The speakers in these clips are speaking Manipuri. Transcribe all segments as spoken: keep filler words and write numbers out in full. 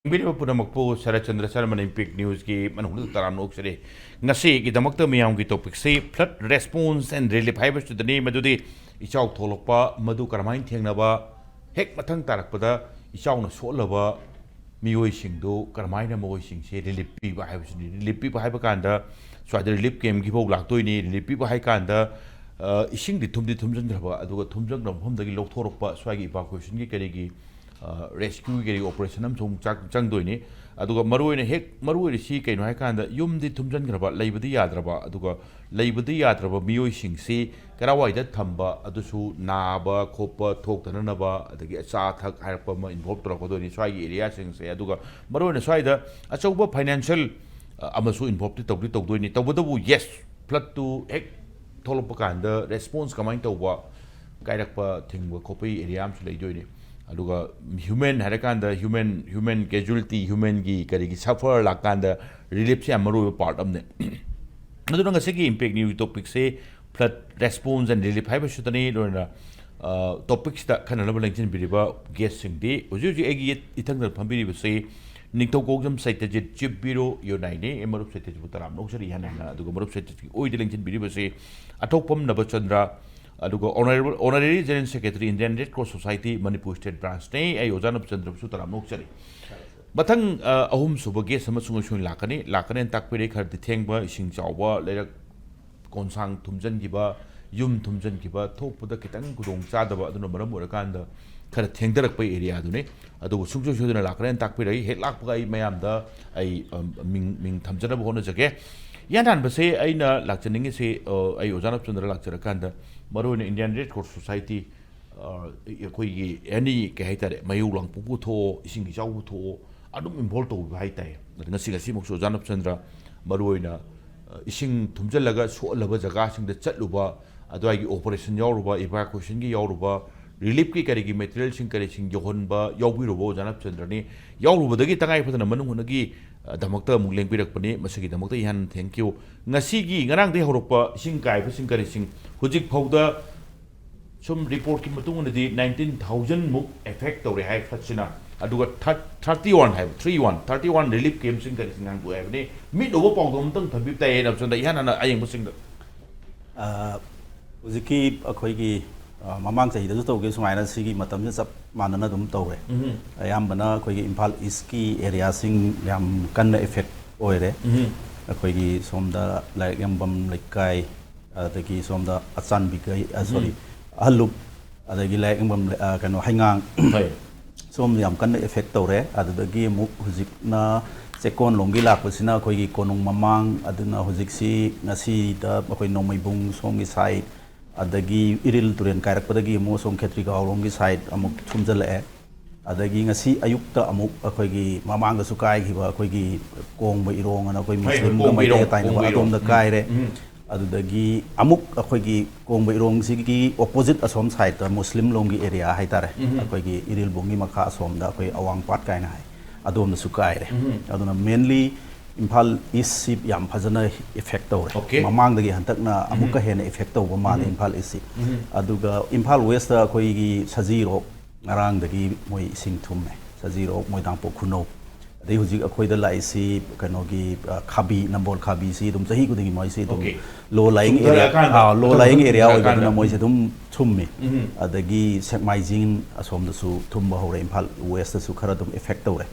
ꯌꯦꯡꯕꯤꯔꯤꯕ ꯄꯨꯝꯅꯃꯛꯄꯨ ꯁꯔꯠ ꯆꯟꯗ꯭ꯔ ꯁꯔꯃꯅ ꯏꯝꯄꯦꯛ ꯅ꯭ꯌꯨꯁꯀꯤ ꯃꯅꯨꯡꯗ ꯇꯔꯥꯝꯅ ꯑꯣꯛꯆꯔꯤ꯫ ꯉꯁꯤꯒꯤꯗꯃꯛꯇ ꯃꯤꯌꯥꯝꯒꯤ ꯇꯣꯄꯤꯛꯁꯤ flood response and relief ꯍꯥꯏꯕꯁꯤꯗꯅꯤ꯫ ꯃꯗꯨꯗꯤ ꯏꯆꯥꯎ ꯊꯣꯛꯂꯛꯄ ꯃꯗꯨ ꯀꯔꯝꯍꯥꯏꯅ ꯊꯦꯡꯅꯕ, ꯍꯦꯛ ꯃꯊꯪ ꯇꯥꯔꯛꯄꯗ ꯏꯆꯥꯎꯅ ꯁꯣꯛꯍꯜꯂꯕ ꯃꯤꯑꯣꯏꯁꯤꯡꯗꯨ ꯀꯔꯝꯍꯥꯏꯅ ꯃꯈꯣꯏꯁꯤꯡꯁꯦ ꯔꯤꯂꯤꯐ ꯄꯤꯕ ꯍꯥꯏꯕꯁꯤꯅꯤ꯫ ꯔꯤꯂꯤꯐ ꯄꯤꯕ ꯍꯥꯏꯕ ꯀꯥꯟꯗ ꯁ꯭ꯋꯥꯏꯗ ꯔꯤꯂꯤꯐ ꯀꯦꯝꯒꯤ ꯐꯥꯎ ꯂꯥꯛꯇꯣꯏꯅꯤ꯫ ꯔꯤꯂꯤꯐ ꯄꯤꯕ ꯍꯥꯏ ꯀꯥꯟꯗ, ꯑ, ꯏꯁꯤꯡꯗꯤ ꯊꯨꯝꯗꯤ ꯊꯨꯝꯖꯤꯟꯈ꯭ꯔꯕ, ꯑꯗꯨꯒ ꯊꯨꯝꯖꯤꯟꯈ꯭ꯔꯕ ꯃꯐꯝꯗꯒꯤ ꯂꯧꯊꯣꯔꯛꯄ, ꯁ꯭ꯋꯥꯏꯒꯤ ꯏꯚꯥꯀꯨꯋꯦꯁꯟꯒꯤ ꯀꯔꯤꯒꯤ, ꯑ, ꯔꯦꯁꯀ꯭ꯌꯨꯒꯤ ꯀꯔꯤ ꯑꯣꯄꯔꯦꯁꯟ ꯑꯃꯁꯨ ꯑꯃꯨꯛ ꯆꯥꯛ-, ꯆꯪꯗꯣꯏꯅꯤ꯫ ꯑꯗꯨꯒ ꯃꯔꯨꯑꯣꯏꯅ ꯍꯦꯛ ꯃꯔꯨꯑꯣꯏꯔꯤꯁꯤ ꯀꯩꯅꯣ ꯍꯥꯏ ꯀꯥꯟꯗ, ꯌꯨꯝꯗꯤ ꯊꯨꯝꯖꯤꯟꯈ꯭ꯔꯕ, ꯂꯩꯕꯗꯤ ꯌꯥꯗ꯭ꯔꯕ, ꯑꯗꯨꯒ ꯂꯩꯕꯗꯤ ꯌꯥꯗ꯭ꯔꯕ ꯃꯤꯑꯣꯏꯁꯤꯡꯁꯤ ꯀꯔꯥꯏꯋꯥꯏꯗ ꯊꯝꯕ, ꯑꯗꯨꯁꯨ ꯅꯥꯕ ꯈꯣꯠꯄ ꯊꯣꯛꯇꯅꯅꯕ, ꯑꯗꯒꯤ ꯑꯆꯥ ꯑꯊꯛ ꯍꯥꯏꯔꯛꯄ ꯑꯃ ꯏꯟꯚꯣꯜꯕ ꯇꯧꯔꯛꯀꯗꯣꯏꯅꯤ ꯁ꯭ꯋꯥꯏꯒꯤ ꯑꯦꯔꯤꯌꯥꯁꯤꯡꯁꯦ꯫ ꯑꯗꯨꯒ ꯃꯔꯨꯑꯣꯏꯅ ꯁ꯭ꯋꯥꯏꯗ ꯑꯆꯧꯕ ꯐꯥꯏꯅꯥꯟꯁꯤꯌꯦꯜ, ꯑ, ꯑꯃꯁꯨ ꯏꯟꯚꯣꯜꯕꯇꯤ ꯇꯧꯗꯤ ꯇꯧꯗꯣꯏꯅꯤ꯫ ꯇꯧꯕꯇꯕꯨ, ꯌꯦꯁ, ꯐ꯭ꯂꯠꯇꯨ ꯍꯦꯛ ꯊꯣꯛꯂꯛꯄ ꯀꯥꯟꯗ ꯔꯦꯁꯄꯣꯟꯁ ꯀꯃꯥꯏꯅ ꯇꯧꯕ, ꯀꯥꯏꯔꯛꯄ ꯊꯤꯡꯕ ꯈꯣꯠꯄꯒꯤ ꯑꯦꯔꯤꯌꯥ ꯑꯃꯁꯨ ꯂꯩꯗꯣꯏꯅꯤ꯫ ꯑꯗꯨꯒ ꯍ꯭ꯌꯨꯃꯦꯟ ꯍꯥꯏꯔꯀꯥꯟꯗ ꯍ꯭ꯌꯨꯃꯦꯟ, ꯍ꯭ꯌꯨꯃꯦꯟ ꯀꯦꯖꯨꯋꯦꯂꯤꯇꯤ, ꯍ꯭ꯌꯨꯃꯦꯟꯒꯤ ꯀꯔꯤꯒꯤ ꯁꯐꯔ ꯂꯥꯛꯀꯥꯟꯗ ꯔꯤꯂꯤꯐꯁꯦ ꯌꯥꯝ ꯃꯔꯨ ꯑꯣꯏꯕ ꯄꯥꯔꯠ ꯑꯃꯅꯦ꯫ ꯑꯗꯨꯅ ꯉꯁꯤꯒꯤ ꯏꯝꯄꯦꯛ ꯅ꯭ꯌꯨꯁ ꯇꯣꯄꯤꯛꯁꯦ flood response and relief ꯍꯥꯏꯕꯁꯤꯗꯅꯤ꯫ ꯂꯣꯏꯅ, ꯑ, ꯇꯣꯄꯤꯛꯁꯤꯗ ꯈꯟꯅꯅꯕ ꯂꯦꯡꯁꯤꯟꯕꯤꯔꯤꯕ ꯒꯦꯁꯁꯤꯡꯗꯤ ꯍꯧꯖꯤꯛ ꯍꯧꯖꯤꯛ ꯑꯩꯒꯤ ꯌꯦꯠ-, ꯏꯊꯪꯗ ꯐꯝꯕꯤꯔꯤꯕꯁꯤ ꯅꯤꯡꯊꯧ ꯀꯣꯛꯖꯝ ꯁꯩꯇꯖꯤꯠ, ꯆꯤꯞ ꯕ꯭ꯌꯨꯔꯣ ꯌꯨꯅꯥꯏꯠꯅꯤ꯫ ꯑꯦ, ꯃꯔꯨꯞ ꯁꯩꯇꯖꯤꯠꯄꯨ ꯇꯔꯥꯝꯅ ꯑꯣꯛꯆꯔꯤ ꯏꯍꯥꯟ ꯍꯥꯟꯅ꯫ ꯑꯗꯨꯒ ꯃꯔꯨꯞ ꯁꯩꯇꯖꯤꯠꯀꯤ ꯑꯣꯏꯗ ꯂꯦꯡꯁꯤꯟꯕꯤꯔꯤꯕꯁꯤ ꯑꯊꯣꯛꯄꯝ ꯅꯕꯆꯟꯗ꯭ꯔ, ꯑꯗꯨꯒ Honorable, Honorary General Secretary, Indian Red Cross Society, Manipur State Branch ꯅꯤ꯫ ꯑꯩ ꯑꯣꯖꯥ ꯅꯕꯆꯟꯗ꯭ꯔꯕꯨꯁꯨ ꯇꯔꯥꯝꯅ ꯑꯣꯛꯆꯔꯤ꯫ ꯃꯊꯪ, ꯑ, ꯑꯍꯨꯝꯁꯨꯕ ꯒꯦꯁ ꯑꯃꯁꯨ ꯉꯁꯤ ꯂꯥꯛꯀꯅꯤ꯫ ꯂꯥꯛꯀꯅꯦꯅ ꯇꯥꯛꯄꯤꯔꯦ꯫ ꯈꯔꯗꯤ ꯊꯦꯡꯕ, ꯏꯁꯤꯡ ꯆꯥꯎꯕ, ꯂꯩꯔꯛ ꯀꯣꯟꯁꯥꯡ ꯊꯨꯝꯖꯤꯟꯈꯤꯕ, ꯌꯨꯝ ꯊꯨꯝꯖꯤꯟꯈꯤꯕ ꯊꯣꯛꯄꯗ ꯈꯤꯇꯪ ꯈꯨꯗꯣꯡ ꯆꯥꯗꯕ, ꯑꯗꯨꯅ ꯃꯔꯝ ꯑꯣꯏꯔꯀꯥꯟꯗ ꯈꯔ ꯊꯦꯡꯊꯔꯛꯄꯒꯤ ꯑꯦꯔꯤꯌꯥꯗꯨꯅꯤ꯫ ꯑꯗꯨꯕꯨ ꯁꯨꯡꯁꯣꯏ ꯁꯣꯏꯗꯅ ꯂꯥꯛꯀꯅꯦꯅ ꯇꯥꯛꯄꯤꯔꯛꯏ꯫ ꯍꯦꯛ ꯂꯥꯛꯄꯒ ꯑꯩ ꯃꯌꯥꯝꯗ ꯑꯩ, ꯑꯝ, ꯃꯤꯡ, ꯃꯤꯡ ꯊꯝꯖꯅꯕ ꯍꯣꯠꯅꯖꯒꯦ꯫ ꯏꯍꯥꯟ ꯍꯥꯟꯕꯁꯦ ꯑꯩꯅ ꯂꯥꯛꯆꯅꯤꯡꯉꯤꯁꯦ, ꯑ, ꯑꯩ ꯑꯣꯖꯥ ꯅꯕꯆꯟꯗ꯭ꯔ ꯂꯥꯛꯆꯔꯀꯥꯟꯗ ꯃꯔꯨꯑꯣꯏꯅ Indian Red Cross Society, ꯑ, ꯑꯩꯈꯣꯏꯒꯤ ꯑꯦꯅꯤ, ꯀꯩ ꯍꯥꯏꯇꯥꯔꯦ, ꯃꯩꯌꯧ ꯂꯥꯡꯄꯣꯛꯄꯨ ꯊꯣꯛꯑꯣ, ꯏꯁꯤꯡ ꯏꯆꯥꯎꯕꯨ ꯊꯣꯛꯑꯣ, ꯑꯗꯨꯝ ꯏꯟꯚꯣꯜꯕ ꯇꯧꯕꯤꯕ ꯍꯥꯏꯇꯥꯔꯦ꯫ ꯑꯗ ꯉꯁꯤ, ꯉꯁꯤꯃꯛꯁꯨ ꯑꯣꯖꯥ ꯅꯕꯆꯟꯗ꯭ꯔ ꯃꯔꯨꯑꯣꯏꯅ, ꯑ, ꯏꯁꯤꯡ ꯊꯨꯝꯖꯤꯜꯂꯒ ꯁꯣꯛꯍꯜꯂꯕ ꯖꯒꯥꯁꯤꯡꯗ ꯆꯠꯂꯨꯕ, ꯑꯗꯨꯋꯥꯏꯒꯤ ꯑꯣꯄꯔꯦꯁꯟ ꯌꯥꯎꯔꯨꯕ, ꯏꯚꯥꯀꯨꯋꯦꯁꯟꯒꯤ ꯌꯥꯎꯔꯨꯕ, ꯔꯤꯂꯤꯐꯀꯤ ꯀꯔꯤꯒꯤ ꯃꯦꯇꯔꯤꯌꯦꯜꯁꯤꯡ ꯀꯔꯤꯁꯤꯡ ꯌꯧꯍꯟꯕ, ꯌꯥꯎꯕꯤꯔꯨꯕ ꯑꯣꯖꯥ ꯅꯕꯆꯟꯗ꯭ꯔꯅꯤ꯫ ꯌꯥꯎꯔꯨꯕꯗꯒꯤ ꯇꯉꯥꯏ ꯐꯗꯅ ꯃꯅꯨꯡ ꯍꯨꯠꯅꯒꯤ, ꯑ, ꯗꯃꯛꯇ ꯑꯃꯨꯛ ꯂꯦꯡꯕꯤꯔꯛꯄꯅꯤ꯫ ꯃꯁꯤꯒꯤꯗꯃꯛꯇ ꯏꯍꯥꯟ ꯊꯦꯡꯀ꯭ꯌꯨ꯫ ꯉꯁꯤꯒꯤ, ꯉꯔꯥꯡꯗꯒꯤ ꯍꯧꯔꯛꯄ ꯏꯁꯤꯡ ꯀꯥꯏꯕꯁꯤꯡ ꯀꯔꯤꯁꯤꯡ ꯍꯧꯖꯤꯛ ꯐꯥꯎꯗ ꯁꯨꯝ ꯔꯤꯄꯣꯔꯠꯀꯤ ꯃꯇꯨꯡ ꯏꯟꯅꯗꯤ nineteen thousand ꯃꯨꯛ ꯑꯦꯐꯦꯛ ꯇꯧꯔꯦ ꯍꯥꯏ ꯐ꯭ꯂꯠꯁꯤꯅ꯫ ꯑꯗꯨꯒ ꯊꯥꯔꯇꯤ ꯋꯥꯟ ꯍꯥꯏꯕ, three one, thirty one relief ꯀꯦꯝꯞꯁꯤꯡ ꯀꯔꯤꯁꯤꯡ ꯍꯥꯡꯗꯣꯛꯑꯦ ꯍꯥꯏꯕꯅꯤ꯫ ꯃꯤꯠ ꯎꯕ ꯄꯥꯎꯗꯝ ꯑꯝꯇꯪ ꯊꯝꯕꯤꯕ ꯇꯥꯏꯌꯦ ꯔꯥꯃꯆꯟꯗ꯭ꯔ, ꯏꯍꯥꯟ ꯍꯥꯟꯅ ꯑꯌꯦꯡꯕꯁꯤꯡꯗ꯫ ꯑ, ꯍꯧꯖꯤꯛꯀꯤ ꯑꯩꯈꯣꯏꯒꯤ, ꯑ, ꯃꯃꯥꯡ ꯆꯍꯤꯗꯁꯨ ꯇꯧꯈꯤꯕ ꯁꯨꯃꯥꯏꯅ ꯁꯤꯒꯤ ꯃꯇꯝꯁꯤꯗ ꯆꯞ ꯃꯥꯟꯅꯅ ꯑꯗꯨꯝ ꯇꯧꯔꯦ꯫ ꯎꯝ꯫ ꯑꯌꯥꯝꯕꯅ ꯑꯩꯈꯣꯏꯒꯤ ꯏꯝꯐꯥꯜ ꯏꯁꯀꯤ ꯑꯦꯔꯤꯌꯥꯁꯤꯡ ꯌꯥꯝ ꯀꯟꯅ ꯑꯦꯐꯦꯛ ꯑꯣꯏꯔꯦ꯫ ꯎꯝ꯫ ꯑꯩꯈꯣꯏꯒꯤ ꯁꯣꯝꯗ ꯂꯥꯏꯔꯤꯛ ꯌꯥꯝꯐꯝ ꯂꯩꯀꯥꯏ, ꯑꯗꯒꯤ ꯁꯣꯝꯗ ꯑꯆꯥꯟꯕꯤꯒꯩ, ꯑ, ꯁꯣꯔꯤ, ꯎꯝ꯫ ꯑꯍꯜꯂꯨꯞ, ꯑꯗꯒꯤ ꯂꯥꯏꯔꯤꯛ ꯌꯥꯝꯐꯝ ꯂꯩ-, ꯑ, ꯀꯩꯅꯣ, ꯍꯩꯉꯥꯡ, ꯍꯣꯏ꯫ ꯁꯣꯝꯗ ꯌꯥꯝ ꯀꯟꯅ ꯑꯦꯐꯦꯛ ꯇꯧꯔꯦ꯫ ꯑꯗꯨꯗꯒꯤ ꯑꯃꯨꯛ ꯍꯧꯖꯤꯛꯅ ꯆꯦꯛꯀꯣꯟꯂꯣꯝꯒꯤ ꯂꯥꯛꯄꯁꯤꯅ ꯑꯩꯈꯣꯏꯒꯤ ꯀꯣꯅꯨꯡ ꯃꯃꯥꯡ, ꯑꯗꯨꯅ ꯍꯧꯖꯤꯛꯁꯤ ꯉꯁꯤꯗ ꯑꯩꯈꯣꯏ ꯅꯣꯡꯃꯩꯕꯨꯡ ꯁꯣꯝꯒꯤ ꯁꯥꯏꯠ, ꯑꯗꯒꯤ ꯏꯔꯤꯜ ꯇꯨꯔꯦꯜ ꯀꯥꯏꯔꯛꯄꯗꯒꯤ ꯑꯃꯨꯛ ꯁꯣꯝ ꯈꯦꯇ꯭ꯔꯤꯒꯥꯎꯔꯣꯝꯒꯤ ꯁꯥꯏꯠ ꯑꯃꯨꯛ ꯊꯨꯝꯖꯤꯜꯂꯛꯑꯦ꯫ ꯑꯗꯒꯤ ꯉꯁꯤ ꯑꯌꯨꯛꯇ ꯑꯃꯨꯛ ꯑꯩꯈꯣꯏꯒꯤ ꯃꯃꯥꯡꯗꯁꯨ ꯀꯥꯏꯈꯤꯕ ꯑꯩꯈꯣꯏꯒꯤ ꯀꯣꯡꯕ ꯏꯔꯣꯡ ꯑꯅ ꯑꯩꯈꯣꯏ ꯍꯣꯏ, ꯍꯣꯏ, ꯃꯨꯁꯂꯤꯝꯒꯨꯝꯕ ꯀꯣꯡꯕ ꯃꯩꯇꯩ ꯏꯔꯣꯡ, ꯑꯇꯥꯏꯅꯕ ꯀꯣꯡꯕ ꯏꯔꯣꯡ꯫ ꯑꯗꯣꯝꯗ ꯎꯝ꯫ ꯀꯥꯏꯔꯦ꯫ ꯎꯝ꯫ ꯑꯗꯨꯗꯒꯤ ꯑꯃꯨꯛ ꯑꯩꯈꯣꯏꯒꯤ ꯀꯣꯡꯕ ꯏꯔꯣꯡꯁꯤꯒꯤ ꯑꯣꯄꯣꯖꯤꯠ ꯑꯁꯣꯝ ꯁꯥꯏꯠꯇ ꯃꯨꯁꯂꯤꯝ ꯂꯣꯝꯒꯤ ꯑꯦꯔꯤꯌꯥ ꯍꯥꯏꯇꯥꯔꯦ, ꯎꯝ꯫ ꯑꯩꯈꯣꯏꯒꯤ ꯏꯔꯤꯜꯕꯨꯡꯒꯤ ꯃꯈꯥ ꯑꯁꯣꯝꯗ ꯑꯩꯈꯣꯏ ꯑꯋꯥꯡꯄꯥꯠ ꯀꯥꯏꯅ ꯍꯥꯏ, ꯑꯗꯣꯝꯗꯁꯨ ꯀꯥꯏꯔꯦ꯫ ꯎꯝ꯫ ꯑꯗꯨꯅ ꯃꯦꯟꯂꯤ ꯏꯝꯐꯥꯜ ꯏꯁꯁꯤ ꯌꯥꯝ ꯐꯖꯅ ꯏꯐꯦꯛ ꯇꯧꯔꯦ꯫ Okay. ꯃꯃꯥꯡꯗꯒꯤ ꯍꯟꯗꯛꯅ ꯑꯃꯨꯛꯀ ꯎꯝ꯫ ꯍꯦꯟꯅ ꯏꯐꯦꯛ ꯇꯧꯕ ꯃꯥꯜꯂꯦ ꯎꯝ꯫ ꯏꯝꯐꯥꯜ ꯏꯁꯁꯤ꯫ ꯎꯝ꯫ ꯑꯗꯨꯒ ꯏꯝꯐꯥꯜ ꯋꯦꯁꯇ ꯑꯩꯈꯣꯏꯒꯤ ꯁꯖꯤꯔꯣꯛ ꯉꯔꯥꯡꯗꯒꯤ ꯃꯣꯏ ꯏꯁꯤꯡ ꯊꯨꯝꯃꯦ, ꯁꯖꯤꯔꯣꯛ, ꯃꯣꯏꯗꯥꯡꯄꯣꯛ, ꯈꯨꯅꯧ꯫ ꯑꯗꯩ ꯍꯧꯖꯤꯛ ꯑꯩꯈꯣꯏꯗ ꯂꯥꯛꯏꯁꯤ ꯀꯩꯅꯣꯒꯤ, ꯑ, ꯈꯥꯕꯤ, ꯅꯝꯕꯣꯜ ꯈꯥꯕꯤꯁꯤ ꯑꯗꯨꯝ ꯆꯍꯤ ꯈꯨꯗꯤꯡꯒꯤ ꯃꯣꯏꯁꯤ ꯑꯗꯨꯝ Okay. ꯂꯣ ꯂꯥꯏꯌꯤꯡ ꯆꯨꯞꯊꯔꯛꯑꯀꯥꯟꯗ, ꯑꯦꯔꯤꯌꯥ, ꯑꯥ, ꯂꯣ ꯂꯥꯏꯌꯤꯡ ꯑꯦꯔꯤꯌꯥ ꯆꯨꯞꯊꯔꯛꯑꯀꯥꯟꯗ꯫ ꯑꯣꯏꯕꯗꯨꯅ ꯃꯣꯏꯁꯦ ꯑꯗꯨꯝ ꯊꯨꯝꯃꯤ꯫ ꯎꯝ꯫ ꯑꯗꯒꯤ ꯁꯦꯛꯃꯥꯏꯖꯤꯡ ꯑꯁꯣꯝꯗꯁꯨ ꯊꯨꯝꯕ ꯍꯧꯔꯦ, ꯏꯝꯐꯥꯜ ꯋꯦꯁꯇꯁꯨ ꯈꯔ ꯑꯗꯨꯝ ꯏꯐꯦꯛ ꯇꯧꯔꯦ꯫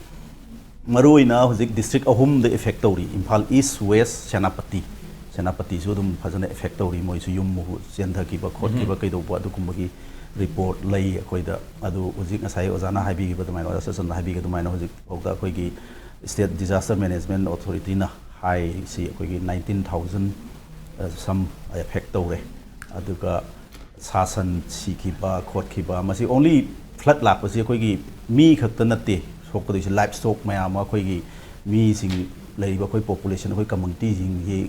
ꯃꯔꯨꯑꯣꯏꯅ ꯍꯧꯖꯤꯛ ꯗꯤꯁꯇ꯭ꯔꯤꯛ ꯑꯍꯨꯝꯗ ꯏꯐꯦꯛ ꯇꯧꯔꯤ, ꯏꯝꯐꯥꯜ ꯏꯁ, ꯋꯦꯁ, ꯁꯦꯅꯥꯄꯇꯤ꯫ ꯁꯦꯅꯥꯄꯇꯤꯁꯨ ꯑꯗꯨꯝ ꯐꯖꯅ ꯏꯐꯦꯛ ꯇꯧꯔꯤ, ꯃꯣꯏꯁꯨ ꯌꯨꯝ ꯃꯍꯨ ꯆꯦꯟꯊꯈꯤꯕ ꯈꯣꯠꯈꯤꯕ ꯎꯝ꯫ ꯀꯩꯗꯧꯕ ꯑꯗꯨꯒꯨꯝꯕꯒꯤ ꯔꯤꯄꯣꯔꯠ ꯂꯩ ꯑꯩꯈꯣꯏꯗ꯫ ꯑꯗꯨ ꯍꯧꯖꯤꯛ ꯉꯁꯥꯏ ꯑꯣꯖꯥꯅ ꯍꯥꯏꯕꯤꯈꯤꯕ ꯑꯗꯨꯃꯥꯏꯅ, ꯑꯣꯖꯥ ꯁꯆꯟꯅ ꯍꯥꯏꯕꯤꯈꯤꯕ ꯑꯗꯨꯃꯥꯏꯅ ꯍꯧꯖꯤꯛ ꯐꯥꯎꯗ ꯑꯩꯈꯣꯏꯒꯤ ꯁ꯭ꯇꯦꯠ ꯗꯤꯖꯥꯁꯇꯔ ꯃꯦꯅꯦꯖꯃꯦꯟ ꯑꯣꯊꯣꯔꯤꯇꯤꯅ ꯍꯥꯏꯔꯤꯁꯤ ꯑꯩꯈꯣꯏꯒꯤ ꯅꯥꯏꯟꯇꯤꯟ ꯊꯥꯎꯖꯟ ꯁꯝ ꯑꯦꯐꯦꯛ ꯇꯧꯔꯦ꯫ ꯑꯗꯨꯒ ꯁꯥ ꯁꯟ ꯁꯤꯈꯤꯕ ꯈꯣꯠꯈꯤꯕ, ꯃꯁꯤ ꯑꯣꯡꯂꯤ ꯐ꯭ꯂꯠ ꯂꯥꯛꯄꯁꯤ ꯑꯩꯈꯣꯏꯒꯤ ꯃꯤ ꯈꯛꯇ ꯅꯠꯇꯦ ꯁꯣꯛꯀꯗꯣꯏꯁꯦ, ꯂꯥꯏꯞ ꯁ꯭ꯇꯣꯛ ꯃꯌꯥꯝ ꯑꯃ, ꯑꯩꯈꯣꯏꯒꯤ ꯃꯤꯁꯤꯡ ꯂꯩꯔꯤꯕ ꯑꯩꯈꯣꯏ ꯄꯣꯄꯨꯂꯦꯁꯟ, ꯑꯩꯈꯣꯏ ꯀꯝꯃꯨꯅꯤꯇꯤꯁꯤꯡꯒꯤ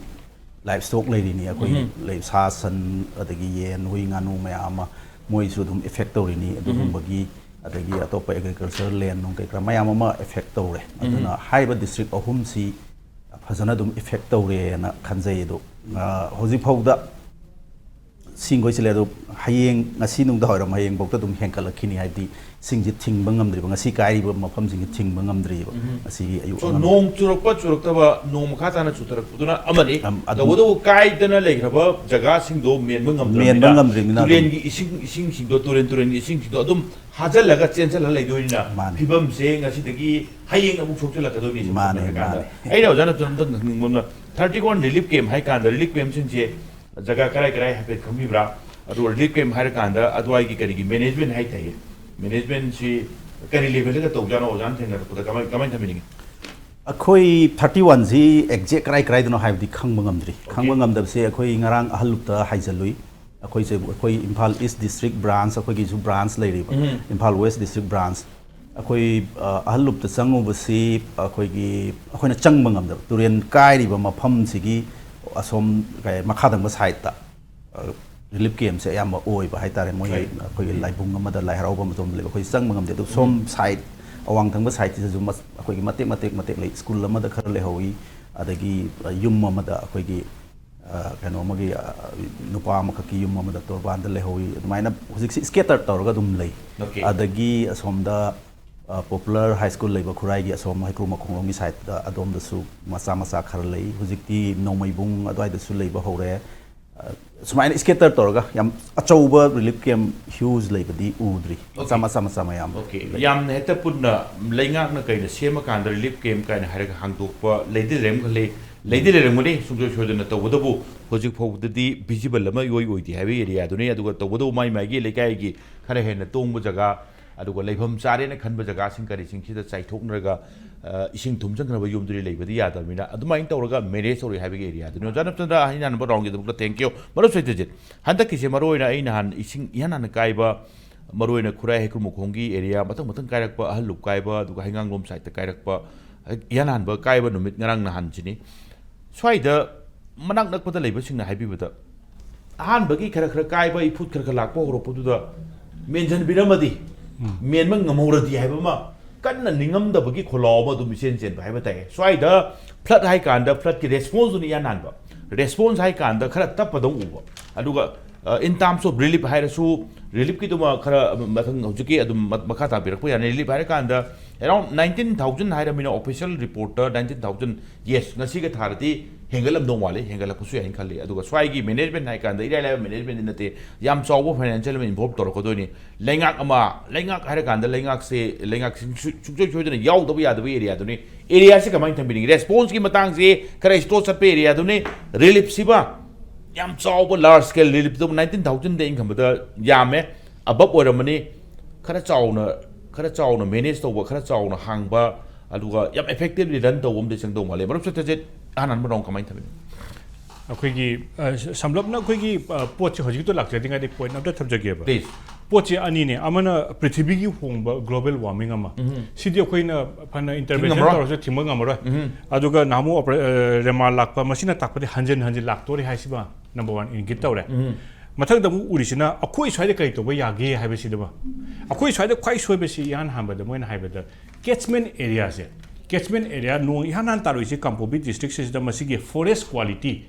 ꯂꯥꯏꯞ ꯁ꯭ꯇꯣꯛ ꯂꯩꯔꯤꯅꯤ, ꯑꯩꯈꯣꯏ ꯎꯝ꯫ ꯂꯩ-, ꯁꯥ ꯁꯟ, ꯑꯗꯒꯤ ꯌꯦꯟ, ꯍꯨꯏ, ꯉꯥꯅꯨ ꯃꯌꯥꯝ ꯑꯃ ꯃꯣꯏꯁꯨ ꯑꯗꯨꯝ ꯏꯐꯦꯛ ꯇꯧꯔꯤꯅꯤ꯫ ꯑꯗꯨꯒꯨꯝꯕꯒꯤ, ꯑꯗꯒꯤ ꯑꯇꯣꯞꯄ ꯑꯦꯒ꯭ꯔꯤꯀꯜꯆꯔ ꯂꯦꯟ ꯅꯨꯡ ꯀꯩ ꯀꯔꯥ ꯃꯌꯥꯝ ꯑꯃ ꯏꯐꯦꯛ ꯇꯧꯔꯦ꯫ ꯑꯗꯨꯅ ꯍꯥꯏꯔꯤꯕ ꯗꯤꯁꯇ꯭ꯔꯤꯛ ꯑꯍꯨꯝꯁꯤ ꯐꯖꯅ ꯑꯗꯨꯝ ꯏꯐꯦꯛ ꯇꯧꯔꯦꯅ ꯈꯟꯖꯩ꯫ ꯑꯗꯣ, ꯑ, ꯍꯧꯖꯤꯛ ꯐꯥꯎꯗ ꯁꯤꯡꯈꯣꯏꯁꯤ ꯂꯩ, ꯑꯗꯣ ꯍꯌꯦꯡ, ꯉꯁꯤ ꯅꯨꯡꯗꯥꯡ ꯋꯥꯏꯔꯝ, ꯍꯌꯦꯡꯐꯥꯎꯗ ꯑꯗꯨꯝ ꯍꯦꯟꯒꯠꯂꯛꯈꯤꯅꯤ, ꯍꯥꯏꯕꯗꯤ ꯁꯤꯡꯁꯤ ꯊꯤꯡꯕ ꯉꯝꯗ꯭ꯔꯤꯕ, ꯉꯁꯤ ꯀꯥꯏꯔꯤꯕ ꯃꯐꯝꯁꯤꯡꯁꯤ ꯊꯤꯡꯕ ꯉꯝꯗ꯭ꯔꯤꯕ꯫ ꯎꯝ꯫ ꯉꯁꯤꯒꯤ ꯑꯌꯨꯛ So, ꯑꯉꯟꯕ ꯅꯣꯡ ꯆꯨꯔꯛꯄ ꯆꯨꯔꯛꯇꯕ, ꯅꯣꯡ ꯃꯈꯥ ꯇꯥꯅ ꯆꯨꯊꯔꯛꯄꯗꯨꯅ ꯑꯃꯅꯤ꯫ ꯑꯝ, ꯑꯗꯨ ꯇꯧꯕꯇꯕꯨ ꯀꯥꯏꯗꯅ ꯂꯩꯈ꯭ꯔꯕ ꯖꯒꯥꯁꯤꯡꯗꯣ ꯃꯦꯟꯕ ꯉꯝꯗ꯭ꯔꯕꯅꯤꯅ, ꯃꯦꯟꯕ ꯉꯝꯗ꯭ꯔꯤꯕꯅꯤꯅ ꯑꯗꯨꯝ ꯇꯨꯔꯦꯟꯒꯤ ꯏꯁꯤꯡ, ꯏꯁꯤꯡꯁꯤꯡꯗꯣ, ꯇꯨꯔꯦꯟ, ꯇꯨꯔꯦꯟꯒꯤ ꯏꯁꯤꯡꯁꯤꯡꯗꯣ ꯑꯗꯨꯝ ꯍꯥꯖꯜꯂꯒ ꯆꯦꯟꯁꯤꯜꯂ ꯂꯩꯗꯣꯏꯅꯤꯅ, ꯃꯥꯅꯤ꯫ ꯐꯤꯕꯝꯁꯦ ꯉꯁꯤꯗꯒꯤ ꯍꯌꯦꯡ ꯑꯃꯨꯛ ꯁꯣꯛꯆꯤꯜꯂꯛꯀꯗꯣꯏꯅꯤ꯫ ꯁꯤ ꯃꯥꯅꯤ, ꯍꯥꯏꯔꯀꯥꯟꯗ ꯃꯥꯅꯤ꯫ ꯑꯩꯅ ꯑꯣꯖꯥꯅ ꯇꯨꯝꯗ ꯈꯪꯅꯤꯡꯕ ꯑꯃꯅ, thirty one relief camp ꯍꯥꯏ ꯀꯥꯟꯗ, relief campꯁꯤꯡꯁꯦ ꯖꯒꯥ ꯀꯔꯥꯏ ꯀꯔꯥꯏ ꯍꯥꯏꯐꯦꯠ ꯈꯪꯕꯤꯕ꯭ꯔꯥ? ꯑꯗꯨꯒ relief camp ꯍꯥꯏꯔꯀꯥꯟꯗ ꯑꯗꯨꯋꯥꯏꯒꯤ ꯀꯔꯤꯒꯤ management ꯍꯥꯏ ꯇꯥꯏꯌꯦ, managementꯁꯤ ꯀꯔꯤ levelꯗ ꯇꯧꯖꯥꯠꯅꯣ, ꯑꯣꯖꯥꯅ ꯊꯦꯡꯅꯔꯛꯄꯗ ꯀꯃꯥꯏ, ꯀꯃꯥꯏꯅ ꯊꯝꯕꯤꯅꯤꯡꯉꯤ? ꯑꯩꯈꯣꯏ thirty oneꯁꯤ exact ꯀꯔꯥꯏ ꯀꯔꯥꯏꯗꯅꯣ ꯍꯥꯏꯕꯗꯤ ꯈꯪꯕ ꯉꯝꯗ꯭ꯔꯤ꯫ Okay. ꯈꯪꯕ ꯉꯝꯗꯕꯁꯦ ꯑꯩꯈꯣꯏ ꯉꯔꯥꯡ ꯑꯍꯜꯂꯨꯞꯇ ꯍꯥꯏꯖꯜꯂꯨꯏ꯫ ꯑꯩꯈꯣꯏꯁꯦ, ꯑꯩꯈꯣꯏ ꯏꯝꯐꯥꯜ East District Branch, ꯑꯩꯈꯣꯏꯒꯤꯁꯨ branch ꯂꯩꯔꯤꯕ, ꯎꯝ꯫ Imphal West District Branch꯫ ꯑꯩꯈꯣꯏ, ꯑ, ꯑꯍꯜꯂꯨꯞꯇ ꯆꯪꯉꯨꯕꯁꯤ ꯑꯩꯈꯣꯏꯒꯤ, ꯑꯩꯈꯣꯏꯅ ꯆꯪꯕ ꯉꯝꯗꯕ, ꯇꯨꯔꯦꯟ ꯀꯥꯏꯔꯤꯕ ꯃꯐꯝꯁꯤꯒꯤ ꯑꯁꯣꯝ ꯀꯩ, ꯃꯈꯥ ꯊꯪꯕ sideꯇ, ꯑ, relief campꯁꯦ ꯑꯌꯥꯝꯕ ꯑꯣꯏꯕ ꯍꯥꯏꯇꯥꯔꯦ꯫ ꯃꯣꯏ Right. ꯑꯩꯈꯣꯏꯒꯤ ꯂꯥꯏꯕꯨꯡ ꯑꯃꯗ, ꯂꯥꯏ ꯍꯔꯥꯎꯕ ꯑꯃꯗ ꯂꯩꯕ, ꯑꯩꯈꯣꯏ ꯆꯪꯕ ꯉꯝꯗꯦ꯫ ꯑꯗꯨ ꯁꯣꯝ side, ꯑꯋꯥꯡ ꯊꯪꯕ sideꯁꯤꯗꯁꯨ ꯃꯁ-, ꯑꯩꯈꯣꯏꯒꯤ ꯃꯇꯦꯛ ꯃꯇꯦꯛ ꯃꯇꯦꯛ ꯂꯩ꯫ ꯁ꯭ꯀꯨꯜ ꯑꯃꯗ ꯈꯔ ꯂꯩꯍꯧꯋꯤ, ꯑꯗꯒꯤ, ꯑ, ꯌꯨꯝ ꯑꯃꯗ ꯑꯩꯈꯣꯏꯒꯤ, ꯑ, ꯀꯩꯅꯣ ꯑꯃꯒꯤ, ꯑ, ꯅꯨꯄꯥ ꯑꯃꯈꯛꯀꯤ ꯌꯨꯝ ꯑꯃꯗ ꯇꯣꯔꯕꯥꯟꯗ ꯂꯩꯍꯧꯋꯤ꯫ ꯑꯗꯨꯃꯥꯏꯅ ꯍꯧꯖꯤꯛꯁꯤ scatter ꯇꯧꯔꯒ ꯑꯗꯨꯝ ꯂꯩ꯫ Okay. ꯑꯗꯒꯤ ꯑꯁꯣꯝꯗ, ꯑ, Popular High School ꯂꯩꯕ ꯈꯨꯔꯥꯏꯒꯤ ꯑꯁꯣꯝ ꯍꯩꯀ꯭ꯔꯨ ꯃꯈꯣꯡꯂꯣꯝꯒꯤ sideꯇ, ꯑꯗꯣꯝꯗꯁꯨ ꯃꯆꯥ ꯃꯆꯥ ꯈꯔ ꯂꯩ꯫ ꯍꯧꯖꯤꯛꯇꯤ ꯅꯣꯡꯃꯩꯕꯨꯡ ꯑꯗꯨꯋꯥꯏꯗꯁꯨ ꯂꯩꯕ ꯍꯧꯔꯦ꯫ ꯑ, ꯁꯨꯃꯥꯏꯅ scatter ꯇꯧꯔꯒ ꯌꯥꯝ ꯑꯆꯧꯕ relief camp huge ꯂꯩꯕꯗꯤ ꯎꯗ꯭ꯔꯤ꯫ ꯃꯆꯥ Okay. ꯃꯆꯥ ꯃꯆꯥ ꯃꯌꯥꯝ Okay, ꯂꯩ꯫ ꯌꯥꯝꯅ ꯍꯦꯛꯇ ꯄꯨꯟꯅ ꯂꯩꯉꯥꯛꯅ ꯀꯩꯅ ꯁꯦꯝꯃꯀꯥꯟꯗ relief camp ꯀꯥꯏꯅ ꯍꯥꯏꯔꯒ ꯍꯥꯡꯗꯣꯛꯄ ꯂꯩꯗꯤ ꯂꯩꯔꯝꯒꯅꯤ, ꯂꯩꯗꯤ ꯂꯩꯔꯝꯒꯅꯤ ꯁꯨꯡꯁꯣꯏ ꯁꯣꯏꯗꯅ꯫ ꯇꯧꯕꯇꯕꯨ ꯍꯧꯖꯤꯛ ꯐꯥꯎꯕꯗꯗꯤ visible ꯑꯃ ꯏꯑꯣꯏ ꯑꯣꯏꯗꯦ ꯍꯥꯏꯕ areaꯗꯨꯅꯤ꯫ ꯑꯗꯨꯒ ꯇꯧꯕꯇꯕꯨ ꯃꯥꯏ ꯃꯥꯏꯒꯤ ꯂꯩꯀꯥꯏꯒꯤ ꯈꯔ ꯍꯦꯟꯅ ꯇꯣꯡꯕ ꯖꯒꯥ, ꯑꯗꯨꯒ ꯂꯩꯐꯝ ꯆꯥꯔꯦꯅ ꯈꯟꯕ ꯖꯒꯥꯁꯤꯡ ꯀꯔꯤꯁꯤꯡꯁꯤꯗ ꯆꯥꯏꯊꯣꯛꯅꯔꯒ, ꯑ, ꯏꯁꯤꯡ ꯊꯨꯝꯖꯟꯈ꯭ꯔꯕ ꯌꯨꯝꯗꯨꯗꯤ ꯂꯩꯕꯗꯤ ꯌꯥꯗꯕꯅꯤꯅ, ꯑꯗꯨꯃꯥꯏꯅ ꯇꯧꯔꯒ manage ꯇꯧꯔꯤ ꯍꯥꯏꯕꯒꯤ areaꯗꯨꯅꯤ꯫ ꯑꯣꯖꯥ ꯅꯞꯆꯟꯗ꯭ꯔ, ꯑꯍꯟ ꯌꯥꯅꯕ roundꯒꯤꯗꯃꯛꯇ thank you꯫ ꯃꯔꯨꯞ ꯁꯩꯇꯖꯤꯠ, ꯍꯟꯗꯛꯀꯤꯁꯦ ꯃꯔꯨꯑꯣꯏꯅ ꯑꯩ ꯅꯍꯥꯟ ꯏꯁꯤꯡ ꯏꯍꯥꯟ ꯍꯥꯟꯅ ꯀꯥꯏꯕ, ꯃꯔꯨꯑꯣꯏꯅ ꯈꯨꯔꯥꯏ ꯍꯩꯀ꯭ꯔꯨ ꯃꯈꯣꯡꯒꯤ area ꯃꯊꯪ ꯃꯊꯪ ꯀꯥꯏꯔꯛꯄ, ꯑꯍꯜꯂꯨꯞ ꯀꯥꯏꯕ, ꯑꯗꯨꯒ ꯍꯩꯉꯥꯡꯂꯣꯝ sideꯇ ꯀꯥꯏꯔꯛꯄ, ꯏꯍꯥꯟ ꯍꯥꯟꯕ ꯀꯥꯏꯕ ꯅꯨꯃꯤꯠ ꯉꯔꯥꯡ ꯅꯍꯥꯟꯁꯤꯅꯤ꯫ ꯁ꯭ꯋꯥꯏꯗ ꯃꯅꯥꯛ ꯅꯛꯄꯗ ꯂꯩꯕꯁꯤꯡꯅ ꯍꯥꯏꯕꯤꯕꯗ, ꯑꯍꯥꯟꯕꯒꯤ ꯈꯔ ꯈꯔ ꯀꯥꯏꯕ, ꯏꯐꯨꯠ ꯈꯔ ꯈꯔ ꯂꯥꯛꯄ ꯍꯧꯔꯛꯄꯗꯨꯗ ꯃꯦꯟꯁꯤꯟꯕꯤꯔꯝꯃꯗꯤ, ꯃꯦꯟꯕ ꯉꯝꯍꯧꯔꯗꯤ ꯍꯥꯏꯕ ꯑꯃ ꯀꯟꯅ ꯅꯤꯡꯉꯝꯗꯕꯒꯤ ꯈꯣꯜꯂꯥꯎ ꯑꯃ ꯑꯗꯨꯝ ꯏꯆꯦꯟ ꯆꯦꯟꯕ ꯍꯥꯏꯕ ꯇꯥꯏ꯫ ꯁ꯭ꯋꯥꯏꯗ flood ꯍꯥꯏ ꯀꯥꯟꯗ floodꯀꯤ responseꯗꯨꯅ ꯏꯍꯥꯟ ꯍꯥꯟꯕ꯫ Response ꯍꯥꯏ ꯀꯥꯟꯗ ꯈꯔ ꯇꯞꯄꯗꯧ ꯎꯕ꯫ ꯑꯗꯨꯒ In terms of relief ꯍꯥꯏꯔꯁꯨ, ꯔꯤꯂꯤꯐꯀꯤꯗꯨꯃ ꯈꯔ ꯃꯊꯪ ꯍꯧꯖꯤꯛꯀꯤ ꯑꯗꯨꯝ ꯃꯈꯥ ꯇꯥꯕꯤꯔꯛꯄ ꯌꯥꯅꯤ꯫ ꯔꯤꯂꯤꯐ ꯍꯥꯏꯔꯀꯥꯟꯗ around nineteen thousand ꯍꯥꯏꯔꯃꯤꯅ, official reportꯇ nineteen thousand, yes, ꯉꯁꯤꯒ ꯊꯥꯔꯗꯤ ꯍꯦꯟꯒꯠꯂꯝꯗꯧ ꯃꯥꯜꯂꯤ, ꯍꯦꯟꯒꯠꯂꯛꯄꯁꯨ ꯌꯥꯏꯅ ꯈꯜꯂꯤ꯫ ꯑꯗꯨꯒ ꯁ꯭ꯋꯥꯏꯒꯤ management ꯍꯥꯏ ꯀꯥꯟꯗ ꯏꯔꯥꯏ ꯂꯥꯏꯕ managementꯗꯤ ꯅꯠꯇꯦ, ꯌꯥꯝ ꯆꯥꯎꯕ financial ꯑꯃ involve ꯇꯧꯔꯛꯀꯗꯣꯏꯅꯤ꯫ ꯂꯩꯉꯥꯛ ꯑꯃ, ꯂꯩꯉꯥꯛ ꯍꯥꯏꯔ ꯀꯥꯟꯗ ꯂꯩꯉꯥꯛꯁꯦ, ꯂꯩꯉꯥꯛꯁꯤꯡ ꯁꯨꯡꯁꯣꯏ ꯁꯣꯏꯗꯅ ꯌꯥꯎꯗꯕ ꯌꯥꯗꯕ areaꯗꯨꯅꯤ꯫ Areaꯁꯤ ꯀꯃꯥꯏꯅ ꯊꯝꯕꯤꯅꯤꯡꯉꯤ? Responseꯀꯤ ꯃꯇꯥꯡꯁꯦ ꯈꯔ slow ꯆꯠꯄ areaꯗꯨꯅꯤ꯫ Reliefꯁꯤꯃ ꯌꯥꯝ ꯆꯥꯎꯕ large scale reliefꯇꯨ nineteen thousandꯗ ꯑꯩꯅ ꯈꯟꯕꯗ ꯌꯥꯝꯃꯦ, above ꯑꯣꯏꯔꯝꯃꯅꯤ꯫ ꯈꯔ ꯆꯥꯎꯅ, ꯈꯔ ꯆꯥꯎꯅ manage ꯇꯧꯕ, ꯈꯔ ꯆꯥꯎꯅ ꯍꯥꯡꯕ, ꯑꯗꯨꯒ ꯌꯥꯝ effectively run ꯇꯧꯕ ꯑꯃꯗꯤ ꯆꯪꯗꯧ ꯃꯥꯜꯂꯦ꯫ ꯃꯔꯨꯞ ꯁꯇ꯭ꯌꯖꯤꯠ, ꯑꯍꯥꯟ ꯑꯍꯥꯟꯕ round ꯀꯃꯥꯏꯅ ꯊꯝꯕꯤꯅꯤ? ꯑꯩꯈꯣꯏꯒꯤ ꯑ, ꯁꯝꯂꯞꯅ ꯑꯩꯈꯣꯏꯒꯤ ꯑ, ꯄꯣꯠꯁꯦ ꯍꯧꯖꯤꯛꯇ ꯂꯥꯛꯆꯗ꯭ꯔꯤꯉꯩꯗ point ꯑꯃꯇ ꯊꯝꯖꯒꯦꯕ꯫ Please. ꯄꯣꯠꯁꯦ ꯑꯅꯤꯅꯦ, ꯑꯃꯅ ꯄ꯭ꯔꯤꯊꯤꯕꯤꯒꯤ ꯍꯣꯡꯕ global warming ꯑꯃ, ꯁꯤꯗꯤ ꯑꯩꯈꯣꯏꯅ ꯐꯅ intervention ꯊꯤꯡꯉꯝꯃꯔꯣꯏ꯫ ꯇꯧꯔꯁꯨ ꯊꯤꯡꯕ ꯉꯝꯃꯔꯣꯏ꯫ ꯑꯗꯨꯒ ꯅꯍꯥꯟꯃꯨꯛ ꯑꯣꯄꯔꯦ- ꯑ, ꯔꯦꯃꯥ ꯂꯥꯛꯄ, ꯃꯁꯤꯅ ꯇꯥꯛꯄꯗꯤ ꯍꯟꯖꯤꯟ ꯍꯟꯖꯤꯟ ꯂꯥꯛꯇꯣꯔꯦ ꯍꯥꯏꯁꯤꯃ number one indicate ꯇꯧꯔꯦ꯫ ꯃꯊꯪꯗ ꯑꯃꯨꯛ ꯎꯔꯤꯁꯤꯅ ꯑꯩꯈꯣꯏ ꯁ꯭ꯋꯥꯏꯗ ꯀꯔꯤ ꯇꯧꯕ ꯌꯥꯒꯦ ꯍꯥꯏꯕꯁꯤꯗꯕ꯫ ꯑꯩꯈꯣꯏ ꯁ꯭ꯋꯥꯏꯗ ꯈ꯭ꯋꯥꯏ ꯁꯣꯏꯕꯁꯤ ꯏꯍꯥꯟ ꯍꯥꯟꯕꯗ ꯃꯣꯏꯅ ꯍꯥꯏꯕꯗ catchment areaꯁꯦ, catchment area, ꯅꯣꯡ ꯏꯍꯥꯟ ꯍꯥꯟ ꯇꯥꯔꯨꯏꯁꯦ ꯀꯥꯡꯄꯣꯛꯄꯤ districtꯁꯤꯗ, ꯃꯁꯤꯒꯤ forest quality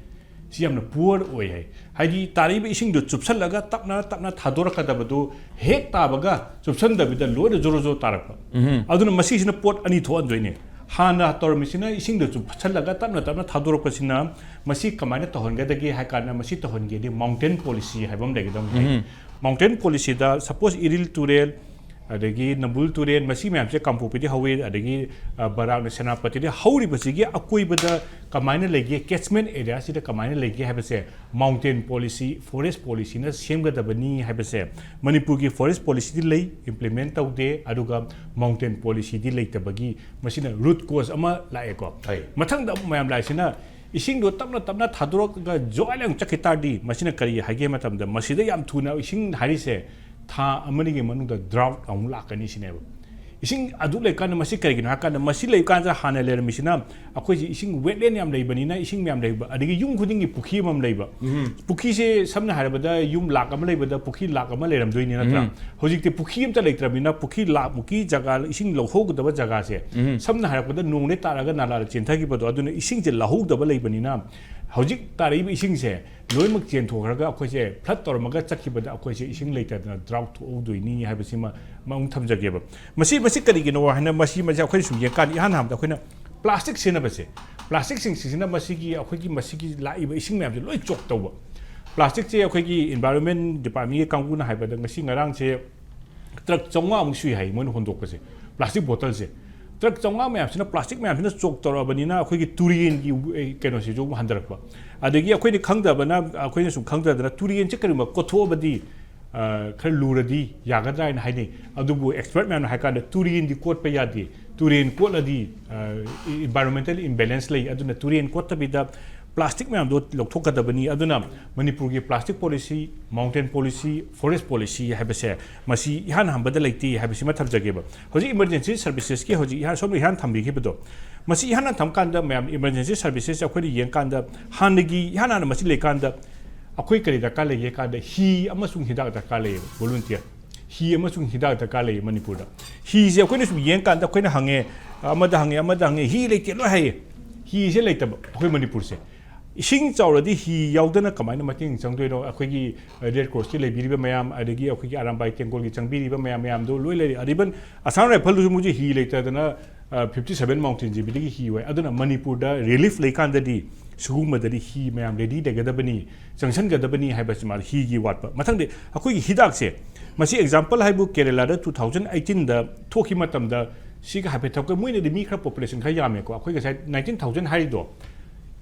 ꯁꯤ ꯌꯥꯝꯅ poor ꯑꯣꯏ ꯍꯥꯏ꯫ ꯍꯥꯏꯗꯤ ꯇꯥꯔꯛꯏꯕ ꯏꯁꯤꯡꯗꯣ ꯆꯨꯞꯁꯜꯂꯒ ꯇꯞꯅ ꯇꯞꯅ ꯊꯥꯗꯣꯔꯛꯀꯗꯕꯗꯣ ꯍꯦꯛ ꯇꯥꯕꯒ ꯆꯨꯞꯁꯟꯗꯕꯤꯗ ꯂꯣꯏꯅ ꯖꯣꯔꯣ ꯖꯣꯔꯣ ꯇꯥꯔꯛꯄ꯫ ꯑꯗꯨꯅ ꯃꯁꯤꯁꯤꯅ ꯄꯣꯠ ꯑꯅꯤ ꯊꯣꯛꯍꯟꯗꯣꯏꯅꯦ꯫ ꯍꯥꯟꯅ ꯇꯧꯔꯝꯃꯤꯁꯤꯅ ꯏꯁꯤꯡꯗꯣ ꯆꯨꯞꯁꯜꯂꯒ ꯇꯞꯅ ꯇꯞꯅ ꯊꯥꯗꯣꯔꯛꯄꯁꯤꯅ, ꯃꯁꯤ ꯀꯃꯥꯏꯅ ꯇꯧꯍꯟꯒꯗꯒꯦ ꯍꯥꯏ ꯀꯥꯟꯗ, ꯃꯁꯤ ꯇꯧꯍꯟꯒꯦꯗꯤ mountain policy ꯍꯥꯏꯕ ꯑꯃ ꯂꯩꯒꯗꯕꯅꯤ ꯍꯥꯏ꯫ Mountain policyꯗ suppose ꯏꯔꯤꯜ ꯇꯨꯔꯦꯜ, ꯑꯗꯒꯤ ꯅꯝꯕꯨꯜ ꯇꯨꯔꯦꯜ, ꯃꯁꯤ ꯃꯌꯥꯝꯁꯦ ꯀꯥꯡꯄꯣꯛꯄꯤꯗꯤ ꯍꯧꯋꯤ, ꯑꯗꯒꯤ ꯑ, ꯕꯔꯥꯛꯅ ꯁꯦꯅꯥꯄꯇꯤꯗꯤ ꯍꯧꯔꯤꯕꯁꯤꯒꯤ ꯑꯀꯣꯏꯕꯗ ꯀꯃꯥꯏꯅ ꯂꯩꯒꯦ, catchment areaꯁꯤꯗ ꯀꯃꯥꯏꯅ ꯂꯩꯒꯦ ꯍꯥꯏꯕꯁꯦ mountain policy, forest policyꯅ ꯁꯦꯝꯒꯗꯕꯅꯤ ꯍꯥꯏꯕꯁꯦ ꯃꯅꯤꯄꯨꯔꯒꯤ forest policyꯗꯤ ꯂꯩ, implement ꯇꯧꯗꯦ, ꯑꯗꯨꯒ mountain policyꯗꯤ ꯂꯩꯇꯕꯒꯤ ꯃꯁꯤꯅ root cause ꯑꯃ ꯂꯥꯛꯑꯦꯀꯣ꯫ ꯍꯣꯏ꯫ ꯃꯊꯪꯗ ꯑꯃꯨꯛ ꯃꯌꯥꯝ ꯂꯥꯛꯏꯁꯤꯅ ꯏꯁꯤꯡꯗꯣ ꯇꯞꯅ ꯇꯞꯅ ꯊꯥꯗꯣꯔꯛꯑꯒ ꯖ꯭ꯋꯥꯏ ꯂꯥꯎꯅ ꯆꯠꯈꯤ ꯇꯥꯔꯗꯤ ꯃꯁꯤꯅ ꯀꯔꯤ ꯍꯥꯏꯒꯦ ꯃꯇꯝꯗ, ꯃꯁꯤꯗ ꯌꯥꯝ ꯊꯨꯅ ꯏꯁꯤꯡ ꯍꯥꯏꯔꯤꯁꯦ ꯊꯥ ꯑꯃꯅꯤꯒꯤ ꯃꯅꯨꯡꯗ drought ꯑꯃꯨꯛ ꯂꯥꯛꯀꯅꯤ ꯁꯤꯅꯦꯕ꯫ ꯏꯁꯤꯡ ꯑꯗꯨ ꯂꯩꯀꯥꯟꯗ ꯃꯁꯤ ꯀꯔꯤꯒꯤꯅꯣ ꯍꯥꯏꯀꯥꯟꯗ, ꯃꯁꯤ ꯂꯩꯀꯥꯟꯗ ꯍꯥꯟꯅ ꯂꯩꯔꯝꯃꯤꯁꯤꯅ ꯑꯩꯈꯣꯏꯁꯤ ꯏꯁꯤꯡ wetland ꯌꯥꯝ ꯂꯩꯕꯅꯤꯅ, ꯏꯁꯤꯡ ꯃꯌꯥꯝ ꯂꯩꯕ, ꯑꯗꯒꯤ ꯌꯨꯝ ꯈꯨꯗꯤꯡꯒꯤ ꯄꯨꯈ꯭ꯔꯤ ꯑꯃꯃꯝ ꯂꯩꯕ꯫ ꯄꯨꯈ꯭ꯔꯤꯁꯦ ꯁꯝꯅ ꯍꯥꯏꯔꯕꯗ ꯌꯨꯝ ꯂꯥꯛ ꯑꯃ ꯂꯩꯕꯗ ꯄꯨꯈ꯭ꯔꯤ ꯂꯥꯛ ꯑꯃ ꯂꯩꯔꯝꯗꯣꯏꯅꯤ, ꯅꯠꯇ꯭ꯔꯥ? ꯍꯧꯖꯤꯛꯇꯤ ꯄꯨꯈ꯭ꯔꯤ ꯑꯝꯇ ꯂꯩꯇ꯭ꯔꯕꯅꯤꯅ ꯄꯨꯈ꯭ꯔꯤ ꯂꯥꯛꯃꯨꯛꯀꯤ ꯖꯒꯥ, ꯏꯁꯤꯡ ꯂꯧꯍꯧꯒꯗꯕ ꯖꯒꯥꯁꯦ, ꯁꯝꯅ ꯍꯥꯏꯔꯛꯄꯗ ꯅꯣꯡꯗꯩ ꯇꯥꯔꯒ ꯅꯥꯂꯥꯗ ꯆꯦꯟꯊꯈꯤꯕꯗꯣ, ꯑꯗꯨꯅ ꯏꯁꯤꯡꯁꯦ ꯂꯧꯍꯧꯗꯕ ꯂꯩꯕꯅꯤꯅ ꯍꯧꯖꯤꯛ ꯇꯥꯔꯛꯏꯕ ꯏꯁꯤꯡꯁꯦ ꯂꯣꯏꯅꯃꯛ ꯆꯦꯟꯊꯣꯛꯈ꯭ꯔꯒ ꯑꯩꯈꯣꯏꯁꯦ flood ꯇꯧꯔꯝꯃꯒ ꯆꯠꯈꯤꯕꯗ ꯑꯩꯈꯣꯏꯁꯦ ꯏꯁꯤꯡ ꯂꯩꯇꯗꯅ drought ꯊꯣꯛꯍꯧꯗꯣꯏꯅꯤ ꯍꯥꯏꯕꯁꯤꯃ ꯑꯃꯨꯛ ꯊꯝꯖꯒꯦꯕ꯫ ꯃꯁꯤ ꯃꯁꯤ ꯀꯔꯤꯒꯤꯅꯣ ꯍꯥꯏꯅ ꯃꯁꯤ ꯃꯁꯤ ꯑꯩꯈꯣꯏꯅ ꯁꯨꯝ ꯌꯦꯡꯀꯥꯟꯗ ꯏꯍꯥꯟ ꯍꯥꯟꯕꯗ ꯑꯩꯈꯣꯏꯅ plastic ꯁꯤꯖꯤꯟꯅꯕꯁꯦ, plastic ꯁꯤꯡꯁꯤꯅ ꯃꯁꯤꯒꯤ ꯑꯩꯈꯣꯏꯒꯤ ꯃꯁꯤꯒꯤ ꯂꯥꯛꯏꯕ ꯏꯁꯤꯡ ꯃꯌꯥꯝꯁꯦ ꯂꯣꯏ choke ꯇꯧꯕ꯫ Plastic ꯁꯦ ꯑꯩꯈꯣꯏꯒꯤ environment department ꯀꯤ ꯀꯥꯡꯕꯨꯅ ꯍꯥꯏꯕꯗ ꯉꯁꯤ ꯉꯔꯥꯡꯁꯦ truck ꯆꯥꯝꯃꯉꯥꯃꯨꯛ ꯁꯨꯏ ꯍꯥꯏ ꯃꯣꯏꯅ ꯍꯣꯟꯗꯣꯛꯄꯁꯦ, plastic bottle ꯁꯦ꯫ Truck ꯆꯥꯝꯃꯉꯥ ꯃꯌꯥꯝꯁꯤꯅ, plastic ꯃꯌꯥꯝꯁꯤꯅ choke ꯇꯧꯔꯛꯑꯕꯅꯤꯅ ꯑꯩꯈꯣꯏꯒꯤ ꯇꯨꯔꯦꯟꯒꯤ, ꯑꯦ, ꯀꯩꯅꯣꯁꯤꯁꯨ ꯑꯃꯨꯛ ꯍꯟꯊꯔꯛꯄ꯫ ꯑꯗꯒꯤ ꯑꯩꯈꯣꯏꯅ ꯈꯪꯗꯕꯅ, ꯑꯩꯈꯣꯏꯅ ꯁꯨꯝ ꯈꯪꯗꯗꯅ ꯇꯨꯔꯦꯟꯁꯦ ꯀꯔꯤꯒꯨꯝꯕ ꯀꯣꯠꯊꯣꯛꯑꯕꯗꯤ, ꯑ, ꯈꯔ ꯂꯨꯔꯗꯤ ꯌꯥꯒꯗ꯭ꯔꯥ ꯍꯥꯏꯅ ꯍꯥꯏꯅꯩ꯫ ꯑꯗꯨꯕꯨ expert ꯃꯌꯥꯝꯅ ꯍꯥꯏ ꯀꯥꯟꯗ ꯇꯨꯔꯦꯟꯗꯤ ꯀꯣꯠꯄ ꯌꯥꯗꯦ꯫ ꯇꯨꯔꯦꯟ ꯀꯣꯠꯂꯗꯤ, ꯑ, environmental imbalance ꯂꯩ꯫ ꯑꯗꯨꯅ ꯇꯨꯔꯦꯟ ꯀꯣꯠꯇꯕꯤꯗ plastic ꯃꯌꯥꯝꯗꯣ ꯂꯧꯊꯣꯛꯀꯗꯕꯅꯤ꯫ ꯑꯗꯨꯅ ꯃꯅꯤꯄꯨꯔꯒꯤ plastic policy, mountain policy, forest policy ꯍꯥꯏꯕꯁꯦ ꯃꯁꯤ ꯏꯍꯥꯟ ꯍꯥꯟꯕꯗ ꯂꯩꯇꯦ ꯍꯥꯏꯕꯁꯤꯃ ꯊꯝꯖꯒꯦꯕ꯫ ꯍꯧꯖꯤꯛ emergency services ꯀꯤ ꯍꯧꯖꯤꯛ ꯏꯍꯥꯟ, ꯁꯣꯝꯗ ꯏꯍꯥꯟ ꯊꯝꯕꯤꯈꯤꯕꯗꯣ, ꯃꯁꯤ ꯏꯍꯥꯟ ꯍꯥꯟ ꯊꯝꯀꯥꯟꯗ ꯃꯌꯥꯝ emergency services ꯑꯩꯈꯣꯏꯅ ꯌꯦꯡꯀꯥꯟꯗ ꯍꯥꯟꯅꯒꯤ ꯏꯍꯥꯟ ꯍꯥꯟꯅ ꯃꯁꯤ ꯂꯩꯀꯥꯟꯗ ꯑꯩꯈꯣꯏ ꯀꯔꯤ ꯗꯔꯀꯥꯔ ꯂꯩꯒꯦ ꯀꯥꯟꯗ ꯍꯤ ꯑꯃꯁꯨꯡ ꯍꯤꯗꯥꯛ ꯗꯔꯀꯥꯔ ꯂꯩꯌꯦꯕ, volunteer꯫ ꯍꯤ ꯑꯃꯁꯨꯡ ꯍꯤꯗꯥꯛ ꯗꯔꯀꯥꯔ ꯂꯩꯌꯦ ꯃꯅꯤꯄꯨꯔꯗ꯫ ꯍꯤꯁꯦ ꯑꯩꯈꯣꯏꯅ ꯁꯨꯝ ꯌꯦꯡꯀꯥꯟꯗ ꯑꯩꯈꯣꯏꯅ ꯍꯪꯉꯦ, ꯑꯃꯗ ꯍꯪꯉꯦ, ꯑꯃꯗ ꯍꯪꯉꯦ, ꯍꯤ ꯂꯩꯇꯦ ꯂꯣꯏ ꯍꯥꯏꯌꯦ꯫ ꯍꯤꯁꯦ ꯂꯩꯇꯕ ꯑꯩꯈꯣꯏ ꯃꯅꯤꯄꯨꯔꯁꯦ꯫ ꯏꯁꯤꯡ ꯆꯥꯎꯔꯗꯤ ꯍꯤ ꯌꯥꯎꯗꯅ ꯀꯃꯥꯏꯅ ꯃꯇꯦꯡ ꯆꯪꯗꯣꯏꯅꯣ? ꯑꯩꯈꯣꯏꯒꯤ, ꯑ, Red Cross ꯀꯤ ꯂꯩꯕꯤꯔꯤꯕ ꯃꯌꯥꯝ, ꯑꯗꯒꯤ ꯑꯩꯈꯣꯏꯒꯤ ꯑꯔꯥꯝꯕꯥꯏ ꯇꯦꯡꯒꯣꯜꯒꯤ ꯆꯪꯕꯤꯔꯤꯕ ꯃꯌꯥꯝ ꯃꯌꯥꯝꯗꯣ ꯂꯣꯏ ꯂꯩꯔꯦ꯫ ꯑꯗ even Assam Rifles ꯁꯨ ꯃꯣꯏꯁꯨ ꯍꯤ ꯂꯩꯇꯗꯅ, ꯑ, fifty seven mountain ꯁꯤꯕꯤꯗꯒꯤ ꯍꯤ ꯑꯣꯏ꯫ ꯑꯗꯨꯅ ꯃꯅꯤꯄꯨꯔꯗ relief ꯂꯩꯀꯥꯟꯗꯗꯤ ꯁꯤꯒꯨꯝꯕꯗꯗꯤ ꯍꯤ ꯃꯌꯥꯝ ready ꯂꯩꯒꯗꯕꯅꯤ, ꯆꯪꯁꯤꯟꯒꯗꯕꯅꯤ ꯍꯥꯏꯕꯁꯤ ꯃꯥ ꯍꯤꯒꯤ ꯋꯥꯠꯄ꯫ ꯃꯊꯪꯗꯤ ꯑꯩꯈꯣꯏꯒꯤ ꯍꯤꯗꯥꯛꯁꯦ, ꯃꯁꯤ example ꯍꯥꯏꯕꯨ ꯀꯦꯔꯦꯂꯥꯗ two thousand eighteen ꯗ ꯊꯣꯛꯈꯤꯕ ꯃꯇꯝꯗ ꯁꯤꯒ ꯍꯥꯏꯐꯦꯠ ꯊꯛꯄ, ꯃꯣꯏꯅꯗꯤ ꯃꯤ ꯈꯔ population ꯈꯔ ꯌꯥꯝꯃꯦꯀꯣ, ꯑꯩꯈꯣꯏ ꯉꯁꯥꯏ nineteen thousand ꯍꯥꯏꯔꯤꯗꯣ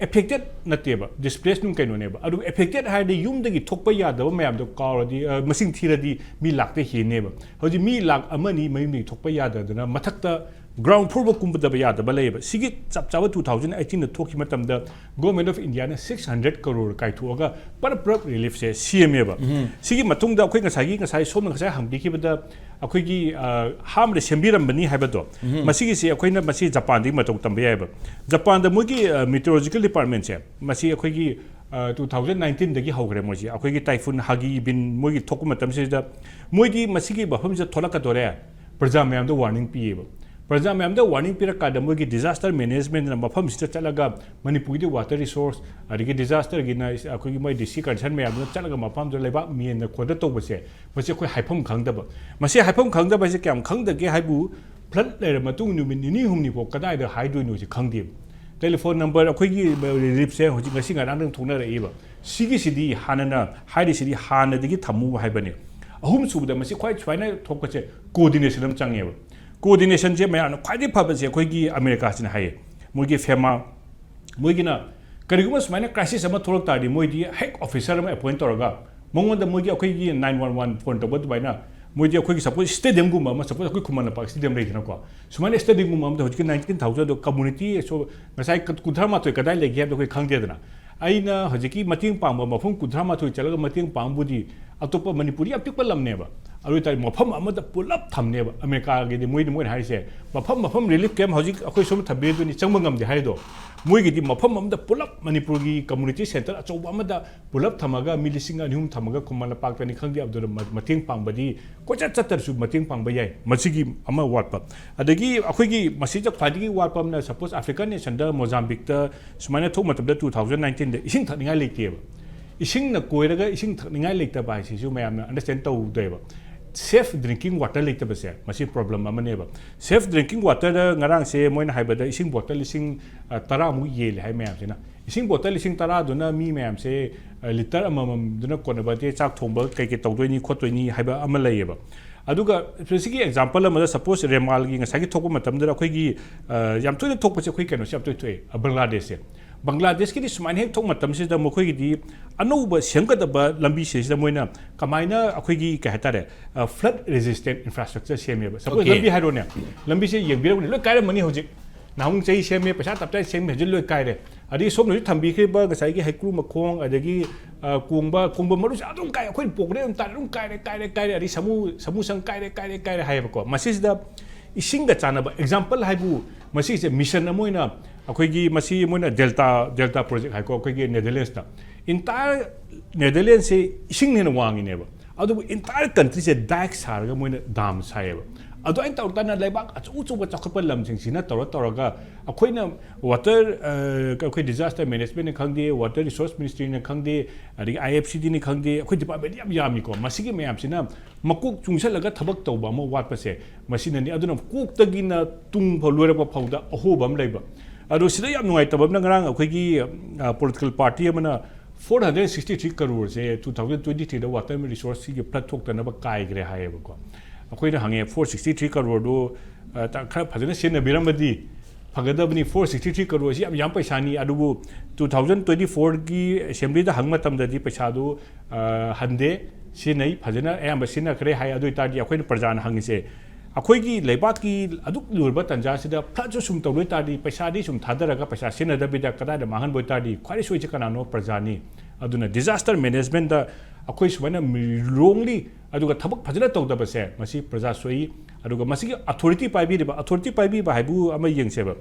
affected ꯅꯠꯇꯦꯕ, displace ꯅꯨꯡ ꯀꯩꯅꯣꯅꯦꯕ꯫ ꯑꯗꯨ affected ꯍꯥꯏꯔꯗꯤ ꯌꯨꯝꯗꯒꯤ ꯊꯣꯛꯄ ꯌꯥꯗꯕ ꯃꯌꯥꯝꯗꯣ ꯀꯥꯎꯔꯗꯤ, ꯑ, ꯃꯁꯤꯡ ꯊꯤꯔꯗꯤ ꯃꯤ ꯂꯥꯛꯇ ꯍꯦꯟꯅꯦꯕ꯫ ꯍꯧꯖꯤꯛ ꯃꯤ ꯂꯥꯛ ꯑꯃ ꯑꯅꯤ ꯃꯌꯨꯝꯗꯒꯤ ꯊꯣꯛꯄ ꯌꯥꯗꯗꯅ ꯃꯊꯛꯇ ground floor ꯐꯥꯎ ꯀꯨꯝꯕꯗꯕ ꯌꯥꯗꯕ ꯂꯩꯌꯦꯕ꯫ ꯁꯤꯒꯤ ꯆꯞ ꯆꯥꯕ two thousand eighteen ꯗ ꯊꯣꯛꯈꯤꯕ ꯃꯇꯝꯗ Government of India ꯅ six hundred crore ꯀꯥꯏꯊꯣꯛꯑꯒ ꯄꯔꯞ ꯄꯔꯞ relief ꯁꯦ ꯁꯦꯝꯃꯦꯕ꯫ ꯁꯤꯒꯤ ꯃꯇꯨꯡꯗ ꯑꯩꯈꯣꯏ ꯉꯁꯥꯏꯒꯤ, ꯉꯁꯥꯏ ꯁꯣꯝꯅ ꯉꯁꯥꯏ ꯍꯪꯕꯤꯈꯤꯕꯗ ꯑꯩꯈꯣꯏꯒꯤ, ꯑ, ꯑꯍꯥꯟꯕꯗ ꯁꯦꯝꯕꯤꯔꯝꯕꯅꯤ ꯍꯥꯏꯕꯗꯣ, ꯃꯁꯤꯒꯤꯁꯦ ꯑꯩꯈꯣꯏꯅ ꯃꯁꯤ ꯖꯄꯥꯟꯗꯒꯤ ꯃꯇꯧ ꯇꯝꯕ ꯌꯥꯏꯕ꯫ ꯖꯄꯥꯟꯗ ꯃꯣꯏꯒꯤ, ꯑ, meteorological department ꯁꯦ, ꯃꯁꯤ ꯑꯩꯈꯣꯏꯒꯤ, ꯑ, two thousand nineteen ꯗꯒꯤ ꯍꯧꯈ꯭ꯔꯦ ꯃꯣꯏꯁꯦ꯫ ꯑꯩꯈꯣꯏꯒꯤ typhoon Hagibis ꯃꯣꯏꯒꯤ ꯊꯣꯛꯄ ꯃꯇꯝꯁꯤꯗ ꯃꯣꯏꯗꯤ ꯃꯁꯤꯒꯤ ꯃꯐꯝꯁꯤꯗ ꯊꯣꯛꯂꯛꯀꯗꯣꯔꯦ, ꯄ꯭ꯔꯖꯥ ꯃꯌꯥꯝꯗ warning ꯄꯤꯌꯦꯕ꯫ ꯄ꯭ꯔꯖꯥ ꯃꯌꯥꯝꯗ ꯋꯥꯔꯅꯤꯡ ꯄꯤꯔꯀꯥꯟꯗ ꯃꯣꯏꯒꯤ ꯗꯤꯖꯥꯁꯇꯔ ꯃꯦꯅꯦꯖꯃꯦꯟꯠꯅ ꯃꯐꯝꯁꯤꯗ ꯆꯠꯂꯒ ꯃꯅꯤꯄꯨꯔꯒꯤꯗꯤ ꯋꯥꯇꯔ ꯔꯤꯁꯣꯔꯁ, ꯑꯗꯒꯤ ꯗꯤꯖꯥꯁꯇꯔꯒꯤꯅ ꯑꯩꯈꯣꯏꯒꯤ ꯃꯣꯏ ꯗꯤ ꯁꯤ ꯀꯟꯁꯔꯟ ꯃꯌꯥꯝꯗꯨꯅ ꯆꯠꯂꯒ ꯃꯐꯝꯗꯨꯗ ꯂꯩꯕꯥꯛ ꯃꯦꯟꯅ ꯈꯣꯟꯗ ꯇꯧꯕꯁꯦ, ꯃꯁꯤ ꯑꯩꯈꯣꯏ ꯍꯥꯏꯐꯝ ꯈꯪꯗꯕ꯫ ꯃꯁꯤ ꯍꯥꯏꯐꯝ ꯈꯪꯗꯕ ꯍꯥꯏꯁꯦ ꯀꯌꯥꯝ ꯈꯪꯗꯒꯦ ꯍꯥꯏꯕꯨ, ꯐ꯭ꯂꯠ ꯂꯩꯔ ꯃꯇꯨꯡ ꯅꯨꯃꯤꯠ ꯅꯤꯅꯤ ꯍꯨꯝꯅꯤ ꯐꯥꯎ ꯀꯗꯥꯏꯗ ꯍꯥꯏꯗꯣꯏꯅꯣꯁꯦ ꯈꯪꯗꯦꯕ꯫ ꯇꯦꯂꯤꯐꯣꯟ ꯅꯝꯕꯔ, ꯑꯩꯈꯣꯏꯒꯤ ꯔꯤꯂꯤꯐꯁꯦ ꯍꯧꯖꯤꯛ ꯉꯁꯤ ꯉꯔꯥꯡꯗꯪ ꯊꯣꯛꯅꯔꯛꯏꯕ꯫ ꯁꯤꯒꯤꯁꯤꯗꯤ ꯍꯥꯟꯅꯅ ꯍꯥꯏꯔꯤꯁꯤꯗꯤ ꯍꯥꯟꯅꯗꯒꯤ ꯊꯝꯃꯨ ꯍꯥꯏꯕꯅꯦ꯫ ꯑꯍꯨꯝꯁꯨꯕꯗ ꯃꯁꯤ ꯈ꯭ꯋꯥꯏ ꯁꯨꯃꯥꯏꯅ ꯊꯣꯛꯄꯁꯦ ꯀꯣꯑꯣꯔꯗꯤꯅꯦꯁꯟ ꯑꯃ ꯆꯪꯉꯦꯕ꯫ ꯀꯣꯑꯣꯔꯗꯤꯅꯦꯁꯟꯁꯦ ꯃꯌꯥꯝꯅ ꯈ꯭ꯋꯥꯏꯗꯒꯤ ꯐꯕꯁꯦ ꯑꯩꯈꯣꯏꯒꯤ ꯑꯃꯦꯔꯤꯀꯥꯁꯤꯅ ꯍꯥꯏꯌꯦ꯫ ꯃꯣꯏꯒꯤ ꯐꯦꯃꯥ, ꯃꯣꯏꯒꯤꯅ ꯀꯔꯤꯒꯨꯝꯕ ꯁꯨꯃꯥꯏꯅ ꯀ꯭ꯔꯥꯏꯁꯤꯁ ꯑꯃ ꯊꯣꯛꯂꯛ ꯇꯥꯔꯗꯤ ꯃꯣꯏꯗꯤ ꯍꯦꯛ ꯑꯣꯐꯤꯁꯔ ꯑꯃ ꯑꯦꯄꯣꯏꯟ ꯇꯧꯔꯒ ꯃꯉꯣꯟꯗ ꯃꯣꯏꯒꯤ ꯑꯩꯈꯣꯏꯒꯤ ꯅꯥꯏꯟ ꯋꯥꯟ ꯋꯥꯟ ꯐꯣꯟ ꯇꯧꯕ ꯑꯗꯨꯃꯥꯏꯅ ꯃꯣꯏꯗꯤ ꯑꯩꯈꯣꯏꯒꯤ ꯁꯄꯣꯁ ꯁ꯭ꯇꯦꯗꯤꯌꯝꯒꯨꯝꯕ ꯑꯃ, ꯁꯄꯣꯁ ꯑꯩꯈꯣꯏ ꯈꯨꯃꯟ ꯂꯝꯄꯥꯛ ꯁ꯭ꯇꯦꯗꯤꯌꯝ ꯂꯩꯗꯅꯀꯣ, ꯁꯨꯃꯥꯏꯅ ꯁ꯭ꯇꯦꯗꯤꯌꯝꯒꯨꯝꯕ ꯑꯃꯗ ꯍꯧꯖꯤꯛꯀꯤ ꯅꯥꯏꯟꯇꯤꯟ ꯊꯥꯎꯖꯟꯗꯣ ꯀꯝꯃꯨꯅꯤꯇꯤ ꯉꯁꯥꯏ ꯀꯨꯟꯊ꯭ꯔꯥ ꯃꯥꯊꯣꯏ ꯀꯗꯥꯏ ꯂꯩꯒꯦ ꯍꯥꯏꯕꯗꯣ ꯑꯩꯈꯣꯏ ꯈꯪꯗꯦꯗꯅ꯫ ꯑꯩꯅ ꯍꯧꯖꯤꯛꯀꯤ ꯃꯇꯦꯡ ꯄꯥꯡꯕ ꯃꯐꯝ ꯀꯨꯟꯊ꯭ꯔꯥ ꯃꯥꯊꯣꯏ ꯆꯠꯂꯒ ꯃꯇꯦꯡ ꯄꯥꯡꯕꯨꯗꯤ ꯑꯇꯣꯞꯄ ꯃꯅꯤꯄꯨꯔꯗꯤ ꯌꯥꯝ ꯄꯤꯛꯄ ꯂꯝꯅꯦꯕ꯫ ꯑꯗꯨ ꯑꯣꯏꯇꯥꯔꯗꯤ ꯃꯐꯝ ꯑꯃꯗ ꯄꯨꯂꯞ ꯊꯝꯅꯦꯕ꯫ ꯑꯃꯦꯔꯤꯀꯥꯒꯤꯗꯤ ꯃꯣꯏꯗꯤ ꯃꯣꯏꯅ ꯍꯥꯏꯔꯤꯁꯦ ꯃꯐꯝ ꯃꯐꯝ ꯔꯤꯂꯤꯐ ꯀꯦꯝꯞ ꯍꯧꯖꯤꯛ ꯑꯩꯈꯣꯏ ꯁꯣꯝꯗ ꯊꯝꯕꯤꯔꯤꯗꯨꯅꯤ ꯆꯪꯕ ꯉꯝꯗꯦ ꯍꯥꯏꯗꯣ꯫ ꯃꯣꯏꯒꯤꯗꯤ ꯃꯐꯝ ꯑꯃꯗ ꯄꯨꯂꯞ ꯃꯅꯤꯄꯨꯔꯒꯤ ꯀꯝꯃꯨꯅꯤꯇꯤ ꯁꯦꯟꯇꯔ ꯑꯆꯧꯕ ꯑꯃꯗ ꯄꯨꯂꯞ ꯊꯝꯃꯒ ꯃꯤ ꯂꯤꯁꯤꯡ ꯑꯅꯤ ꯑꯍꯨꯝ ꯊꯝꯃꯒ ꯈꯨꯃꯟ ꯂꯝꯄꯥꯛꯇꯅꯤ ꯈꯪꯗꯦ ꯑꯗꯨꯗ ꯃ-, ꯃꯇꯦꯡ ꯄꯥꯡꯕꯗꯤ ꯀꯣꯏꯆꯠ ꯆꯠꯇ꯭ꯔꯁꯨ ꯃꯇꯦꯡ ꯄꯥꯡꯕ ꯌꯥꯏ꯫ ꯃꯁꯤꯒꯤ ꯑꯃ ꯋꯥꯠꯄ꯫ ꯑꯗꯒꯤ ꯑꯩꯈꯣꯏꯒꯤ ꯃꯁꯤꯗ ꯈ꯭ꯋꯥꯏꯗꯒꯤ ꯋꯥꯠꯄ ꯑꯃꯅ ꯁꯄꯣꯁ ꯑꯐ꯭ꯔꯤꯀꯥꯟ ꯅꯦꯁꯟꯗ ꯃꯣꯖꯥꯝꯕꯤꯛꯇ ꯁꯨꯃꯥꯏꯅ ꯊꯣꯛ ꯃꯇꯝꯗ ꯇꯨ ꯊꯥꯎꯖꯟ ꯅꯥꯏꯟꯇꯤꯟꯗ ꯏꯁꯤꯡ ꯊꯛꯅꯤꯡꯉꯥꯏ ꯂꯩꯇꯦꯕ꯫ ꯏꯁꯤꯡꯅ ꯀꯣꯏꯔꯒ ꯏꯁꯤꯡ ꯊꯛꯅꯤꯡꯉꯥꯏ ꯂꯩꯇꯕ ꯍꯥꯏꯁꯤꯁꯨ ꯃꯌꯥꯝꯅ ꯑꯟꯗꯔꯁ꯭ꯇꯦꯟ ꯇꯧꯗꯦꯕ꯫ ꯁꯦꯐ ꯗ꯭ꯔꯤꯡꯀꯤꯡ ꯋꯥꯇꯔ ꯂꯩꯇꯕꯁꯦ ꯃꯁꯤ ꯄ꯭ꯔꯣꯕ꯭ꯂꯦꯝ ꯑꯃꯅꯦꯕ꯫ ꯁꯦꯐ ꯗ꯭ꯔꯤꯡꯀꯤꯡ ꯋꯥꯇꯔꯗ ꯉꯔꯥꯡꯁꯦ ꯃꯣꯏꯅ ꯍꯥꯏꯕꯗ ꯏꯁꯤꯡ ꯕꯣꯇꯜ ꯂꯤꯁꯤꯡ, ꯑ, ꯇꯔꯥꯃꯨꯛ ꯌꯦꯜꯂꯦ ꯍꯥꯏ ꯃꯌꯥꯝꯁꯤꯅ꯫ ꯏꯁꯤꯡ ꯕꯣꯇꯜ ꯂꯤꯁꯤꯡ ꯇꯔꯥꯗꯨꯅ ꯃꯤ ꯃꯌꯥꯝꯁꯦ, ꯑ, ꯂꯤꯇꯔ ꯑꯃꯃꯝꯗꯨꯅ ꯀꯣꯟꯅꯕ ꯅꯠꯇꯦ, ꯆꯥꯛ ꯊꯣꯡꯕ ꯀꯩꯀꯩ ꯇꯧꯗꯣꯏꯅꯤ ꯈꯣꯠꯇꯣꯏꯅꯤ ꯍꯥꯏꯕ ꯑꯃ ꯂꯩꯌꯦꯕ꯫ ꯑꯗꯨꯒ ꯁꯤꯒꯤ ꯑꯦꯛꯖꯥꯝꯄꯜ ꯑꯃꯗ ꯁꯄꯣꯁ ꯔꯦꯃꯥꯜꯒꯤ ꯉꯁꯥꯏꯒꯤ ꯊꯣꯛꯄ ꯃꯇꯝꯗꯨꯗ ꯑꯩꯈꯣꯏꯒꯤ, ꯑ, ꯌꯥꯝ ꯇꯣꯏꯅ ꯊꯣꯛꯄꯁꯦ ꯑꯩꯈꯣꯏ ꯀꯩꯅꯣꯁꯦ ꯌꯥꯝ ꯇꯣꯏꯅ ꯊꯣꯛꯑꯦ, ꯑ, ꯕꯪꯒ꯭ꯂꯥꯗꯦꯁꯁꯦ꯫ ꯕꯪꯒ꯭ꯂꯥꯗꯦꯁꯀꯤꯗꯤ ꯁꯨꯃꯥꯏꯅ ꯍꯦꯛ ꯊꯣꯛ ꯃꯇꯝꯁꯤꯗ ꯃꯈꯣꯏꯒꯤꯗꯤ ꯑꯅꯧꯕ ꯁꯦꯝꯒꯗꯕ ꯂꯝꯕꯤꯁꯤꯗ ꯃꯣꯏꯅ ꯀꯃꯥꯏꯅ ꯑꯩꯈꯣꯏꯒꯤ ꯀꯩ ꯍꯥꯏꯇꯥꯔꯦ, ꯑ, ꯐ꯭ꯂꯠ ꯔꯦꯖꯤꯁꯇꯦꯟ ꯏꯟꯐ꯭ꯔꯥꯁ꯭ꯇ꯭ꯔꯛꯆꯔ ꯁꯦꯝꯃꯦꯕ꯫ Suppose Okay. ꯂꯝꯕꯤ ꯍꯥꯏꯔꯣꯅꯦ, ꯂꯝꯕꯤꯁꯦ ꯌꯦꯡꯕꯤꯔꯕꯅꯤ ꯂꯣꯏ ꯀꯥꯏꯔꯝꯃꯅꯤ ꯍꯧꯖꯤꯛ꯫ ꯅꯍꯥꯟꯃꯨꯛ ꯆꯍꯤ ꯁꯦꯝꯃꯦ, ꯄꯩꯁꯥ ꯇꯞꯇꯥꯏ ꯁꯦꯝꯃꯦ, ꯍꯧꯖꯤꯛ ꯂꯣꯏ ꯀꯥꯏꯔꯦ꯫ ꯑꯗꯒꯤ ꯁꯣꯝꯗꯁꯨ ꯊꯝꯕꯤꯈ꯭ꯔꯤꯕ ꯉꯁꯥꯏꯒꯤ ꯍꯩꯀ꯭ꯔꯨ ꯃꯈꯣꯡ, ꯑꯗꯒꯤ, ꯑ, ꯀꯣꯡꯕ, ꯀꯣꯡꯕ ꯃꯔꯨꯁꯦ ꯑꯗꯨꯝ ꯀꯥꯏ, ꯑꯩꯈꯣꯏꯅ ꯄꯣꯛꯄꯗꯩ ꯑꯗꯨꯝ ꯇꯥꯔꯦ, ꯑꯗꯨꯝ ꯀꯥꯏꯔꯦ, ꯀꯥꯏꯔꯦ, ꯀꯥꯏꯔꯦ, ꯑꯗꯩ ꯁꯥꯃꯨ, ꯁꯥꯃꯨ ꯁꯪ ꯀꯥꯏꯔꯦ, ꯀꯥꯏꯔꯦ, ꯀꯥꯏꯔꯦ ꯍꯥꯏꯌꯦꯕꯀꯣ꯫ ꯃꯁꯤꯁꯤꯗ ꯏꯁꯤꯡꯒ ꯆꯥꯟꯅꯕ ꯑꯦꯛꯖꯥꯝꯄꯜ ꯍꯥꯏꯕꯨ, ꯃꯁꯤꯁꯦ ꯃꯤꯁꯟ ꯑꯃ ꯑꯣꯏꯅ ꯑꯩꯈꯣꯏꯒꯤ ꯃꯁꯤ ꯃꯣꯏꯅ ꯗꯦꯜꯇꯥ, ꯗꯦꯜꯇꯥ ꯄ꯭ꯔꯣꯖꯦꯛ ꯍꯥꯏꯀꯣ, ꯑꯩꯈꯣꯏꯒꯤ ꯅꯦꯗꯔꯂꯦꯟꯁꯇ꯫ ꯏꯟꯇꯥꯌꯔ ꯅꯦꯗꯔꯂꯦꯟꯁꯁꯦ ꯏꯁꯤꯡꯅ ꯍꯦꯟꯅ ꯋꯥꯡꯉꯤꯅꯦꯕ꯫ ꯑꯗꯨꯕꯨ ꯏꯟꯇꯥꯌꯔ ꯀꯟꯇ꯭ꯔꯤꯁꯦ ꯗꯥꯏꯛ ꯁꯥꯔꯒ ꯃꯣꯏꯅ ꯗꯥꯝ ꯁꯥꯏꯌꯦꯕ꯫ ꯑꯗꯨꯃꯥꯏꯅ ꯇꯧꯔꯀꯥꯟꯗ ꯂꯩꯕꯥꯛ ꯑꯆꯧ ꯑꯆꯧꯕ ꯆꯥꯎꯈꯠꯄ ꯂꯝꯁꯤꯡꯁꯤꯅ ꯇꯧꯔ ꯇꯧꯔꯒ ꯑꯩꯈꯣꯏꯅ ꯋꯥꯇꯔ, ꯑꯩꯈꯣꯏ ꯗꯤꯖꯥꯁꯇꯔ ꯃꯦꯅꯦꯖꯃꯦꯟꯠꯅꯤ ꯈꯪꯗꯦ, ꯋꯥꯇꯔ ꯔꯤꯁꯣꯔꯁ ꯃꯤꯅꯤꯁꯇ꯭ꯔꯤꯅꯤ ꯈꯪꯗꯦ, ꯑꯗꯒꯤ ꯑꯥꯏ ꯑꯦꯐ ꯁꯤ ꯗꯤꯅꯤ ꯈꯪꯗꯦ, ꯑꯩꯈꯣꯏ ꯗꯤꯄꯥꯔꯠꯃꯦꯟꯠ ꯌꯥꯝ ꯌꯥꯝꯃꯤꯀꯣ꯫ ꯃꯁꯤꯒꯤ ꯃꯌꯥꯝꯁꯤꯅ ꯃꯀꯣꯛ ꯆꯨꯡꯁꯜꯂꯒ ꯊꯕꯛ ꯇꯧꯕ ꯑꯃ ꯋꯥꯠꯄꯁꯦ ꯃꯁꯤꯅꯅꯤ꯫ ꯑꯗꯨꯅ ꯀꯣꯛꯇꯒꯤꯅ ꯇꯨꯡ ꯐꯥꯎ ꯂꯣꯏꯔꯛꯄ ꯐꯥꯎꯗ ꯑꯍꯣꯕ ꯑꯃ ꯂꯩꯕ꯫ ꯑꯗꯣ ꯁꯤꯗ ꯌꯥꯝ ꯅꯨꯡꯉꯥꯏꯇꯕ ꯑꯃꯅ, ꯉꯔꯥꯡ ꯑꯩꯈꯣꯏꯒꯤ ꯄꯣꯂꯤꯇꯤꯀꯦꯜ ꯄꯥꯔꯇꯤ ꯑꯃꯅ four hundred sixty three crore ꯁꯦ two thousand twenty three the water resources ꯁꯤꯒꯤ flood ꯊꯣꯛꯇꯅꯕ ꯀꯥꯏꯈ꯭ꯔꯦ ꯍꯥꯏꯌꯦꯕꯀꯣ꯫ ꯑꯩꯈꯣꯏꯅ ꯍꯪꯉꯦ, four sixty three crore ꯗꯨ, ꯑ, ꯈꯔ ꯐꯖꯅ ꯁꯤꯖꯤꯟꯅꯕꯤꯔꯝꯃꯗꯤ ꯐꯒꯗꯕꯅꯤ꯫ Four sixty three crore ꯁꯤ ꯌꯥꯝ ꯌꯥꯝ ꯄꯩꯁꯥꯅꯤ꯫ ꯑꯗꯨꯕꯨ two thousand twenty four ꯒꯤ ꯑꯦꯁꯦꯝꯕ꯭ꯂꯤꯗ ꯍꯪꯕ ꯃꯇꯝꯗꯗꯤ ꯄꯩꯁꯥꯗꯨ, ꯑ, ꯍꯟꯗꯦ, ꯁꯤꯖꯤꯟꯅꯩ, ꯐꯖꯅ ꯑꯌꯥꯝꯕ ꯁꯤꯖꯤꯟꯅꯈ꯭ꯔꯦ ꯍꯥꯏ꯫ ꯑꯗꯨ ꯑꯣꯏꯇꯥꯔꯗꯤ ꯑꯩꯈꯣꯏꯅ ꯄ꯭ꯔꯖꯥꯅ ꯍꯪꯉꯤꯁꯦ, ꯑꯩꯈꯣꯏꯒꯤ ꯂꯩꯕꯥꯛꯀꯤ ꯑꯗꯨꯛ ꯂꯨꯔꯕ ꯇꯥꯟꯖꯥꯁꯤꯗ flood ꯁꯨ ꯁꯨꯝ ꯇꯧꯗꯣꯏ ꯇꯥꯔꯗꯤ, ꯄꯩꯁꯥꯗꯤ ꯁꯨꯝ ꯊꯥꯗꯔꯒ ꯄꯩꯁꯥ ꯁꯤꯖꯤꯟꯅꯗꯕꯤꯗ ꯀꯗꯥꯏꯗ ꯃꯥꯡꯍꯟꯕ ꯑꯣꯏꯇꯥꯔꯗꯤ ꯈ꯭ꯋꯥꯏꯗꯒꯤ ꯁꯣꯏꯁꯦ ꯀꯅꯥꯅꯣ? ꯄ꯭ꯔꯖꯥꯅꯤ꯫ ꯑꯗꯨꯅ disaster management ꯗ ꯑꯩꯈꯣꯏ ꯁꯨꯃꯥꯏꯅ wrongly ꯑꯗꯨꯒ ꯊꯕꯛ ꯐꯖꯅ ꯇꯧꯗꯕꯁꯦ ꯃꯁꯤ ꯄ꯭ꯔꯖꯥ ꯁꯣꯛꯏ꯫ ꯑꯗꯨꯒ ꯃꯁꯤꯒꯤ ꯑꯣꯊꯣꯔꯤꯇꯤ ꯄꯥꯏꯕꯤꯔꯤꯕ, ꯑꯣꯊꯣꯔꯤꯇꯤ ꯄꯥꯏꯕꯤꯕ ꯍꯥꯏꯕꯨ ꯑꯃ ꯌꯦꯡꯁꯦꯕ,